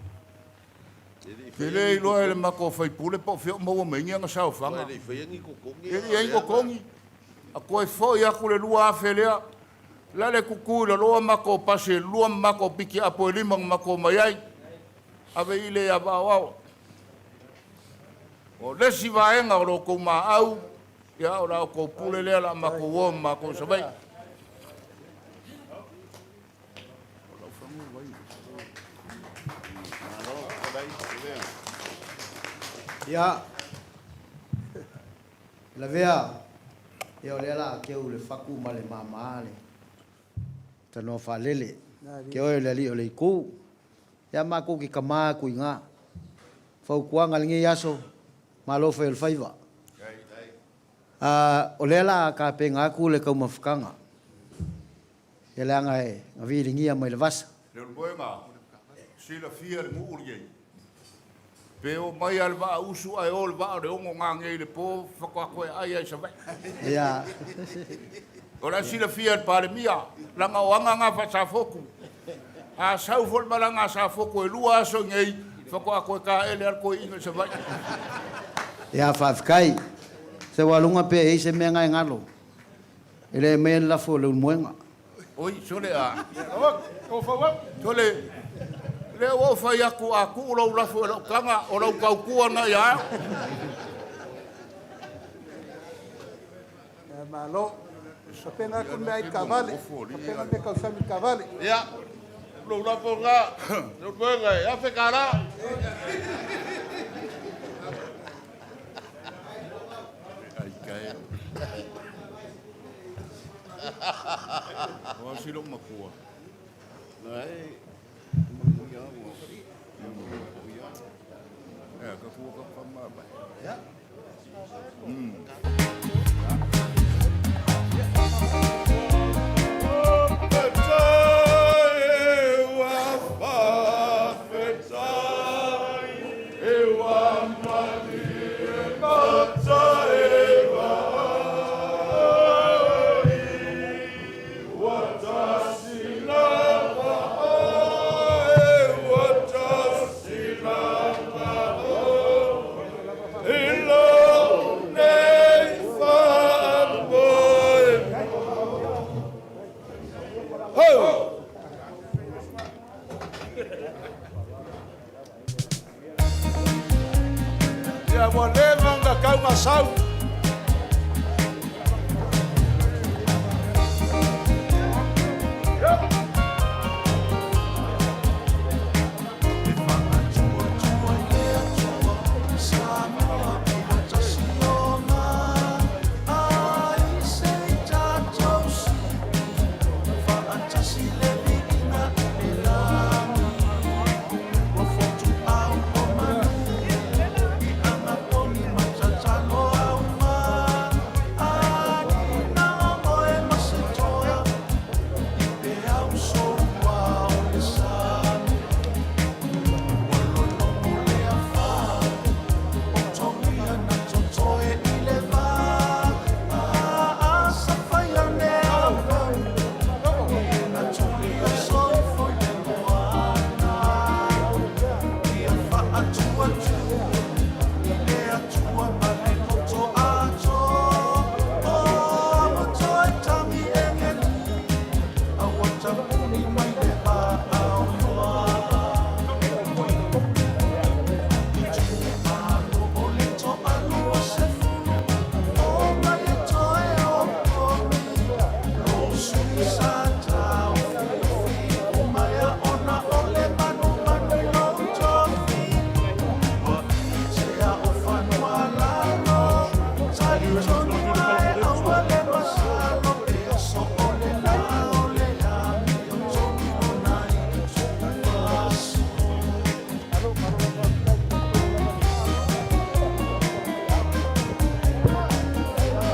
Te le iloa e le matou faipule po o fea o maua mai ai ni ana saofaga. E le i faia ni totogi. E le i ai ni totogi. A toe foi atu le 2,000 lea, la le tutu i lalo a matou pasi e lua ma matou piki apo e lima na matou omai ai. Ave i le ava aoao. O le isi vaega o lo outou maau, ia o la outou pule lea o le a matou o ma matou i Savaii. Ia, lavea, ia o lea la keu le faku ma le māmā le tanoa faalele. Ke oe le alii o le itu. Ia matou ki kamā aku i ngā. Fautuaga lenei aso, malo fai o le faiva. A, o lea la tapena atu le taumafataga. Ia leaga e na viligia mai le vasa. Leulumoega, silafia le nuu lenei. Pe o mai lava le vaa usu ae o le vaa o le ono gagei i le po faatoa toe ai ai i Savaii. Ia. O la e silafia e le Palemia, leaga o aga na faa-Safotu. A sau foi le malaga a Safotu e lua aso i inei, faatoa toe taele lava le toeaina i Savaii. Ia, faafetai. Seualuga pe i ai se mea na e galo. E le aumaia le lafo o Leulumoega. Oi, sole a. Sole, lea ua ou fai atu a tuu lou lafo i lau taga, o lau tautua lena ia au. Ia, malo. Tapena atu le mea ai i le taavale. Tapena le mea tausami i le taavale. Ia, lou lafo lena, Leulumoega e $1,000. O asi lou matua. Ia ua leva ona tau masau.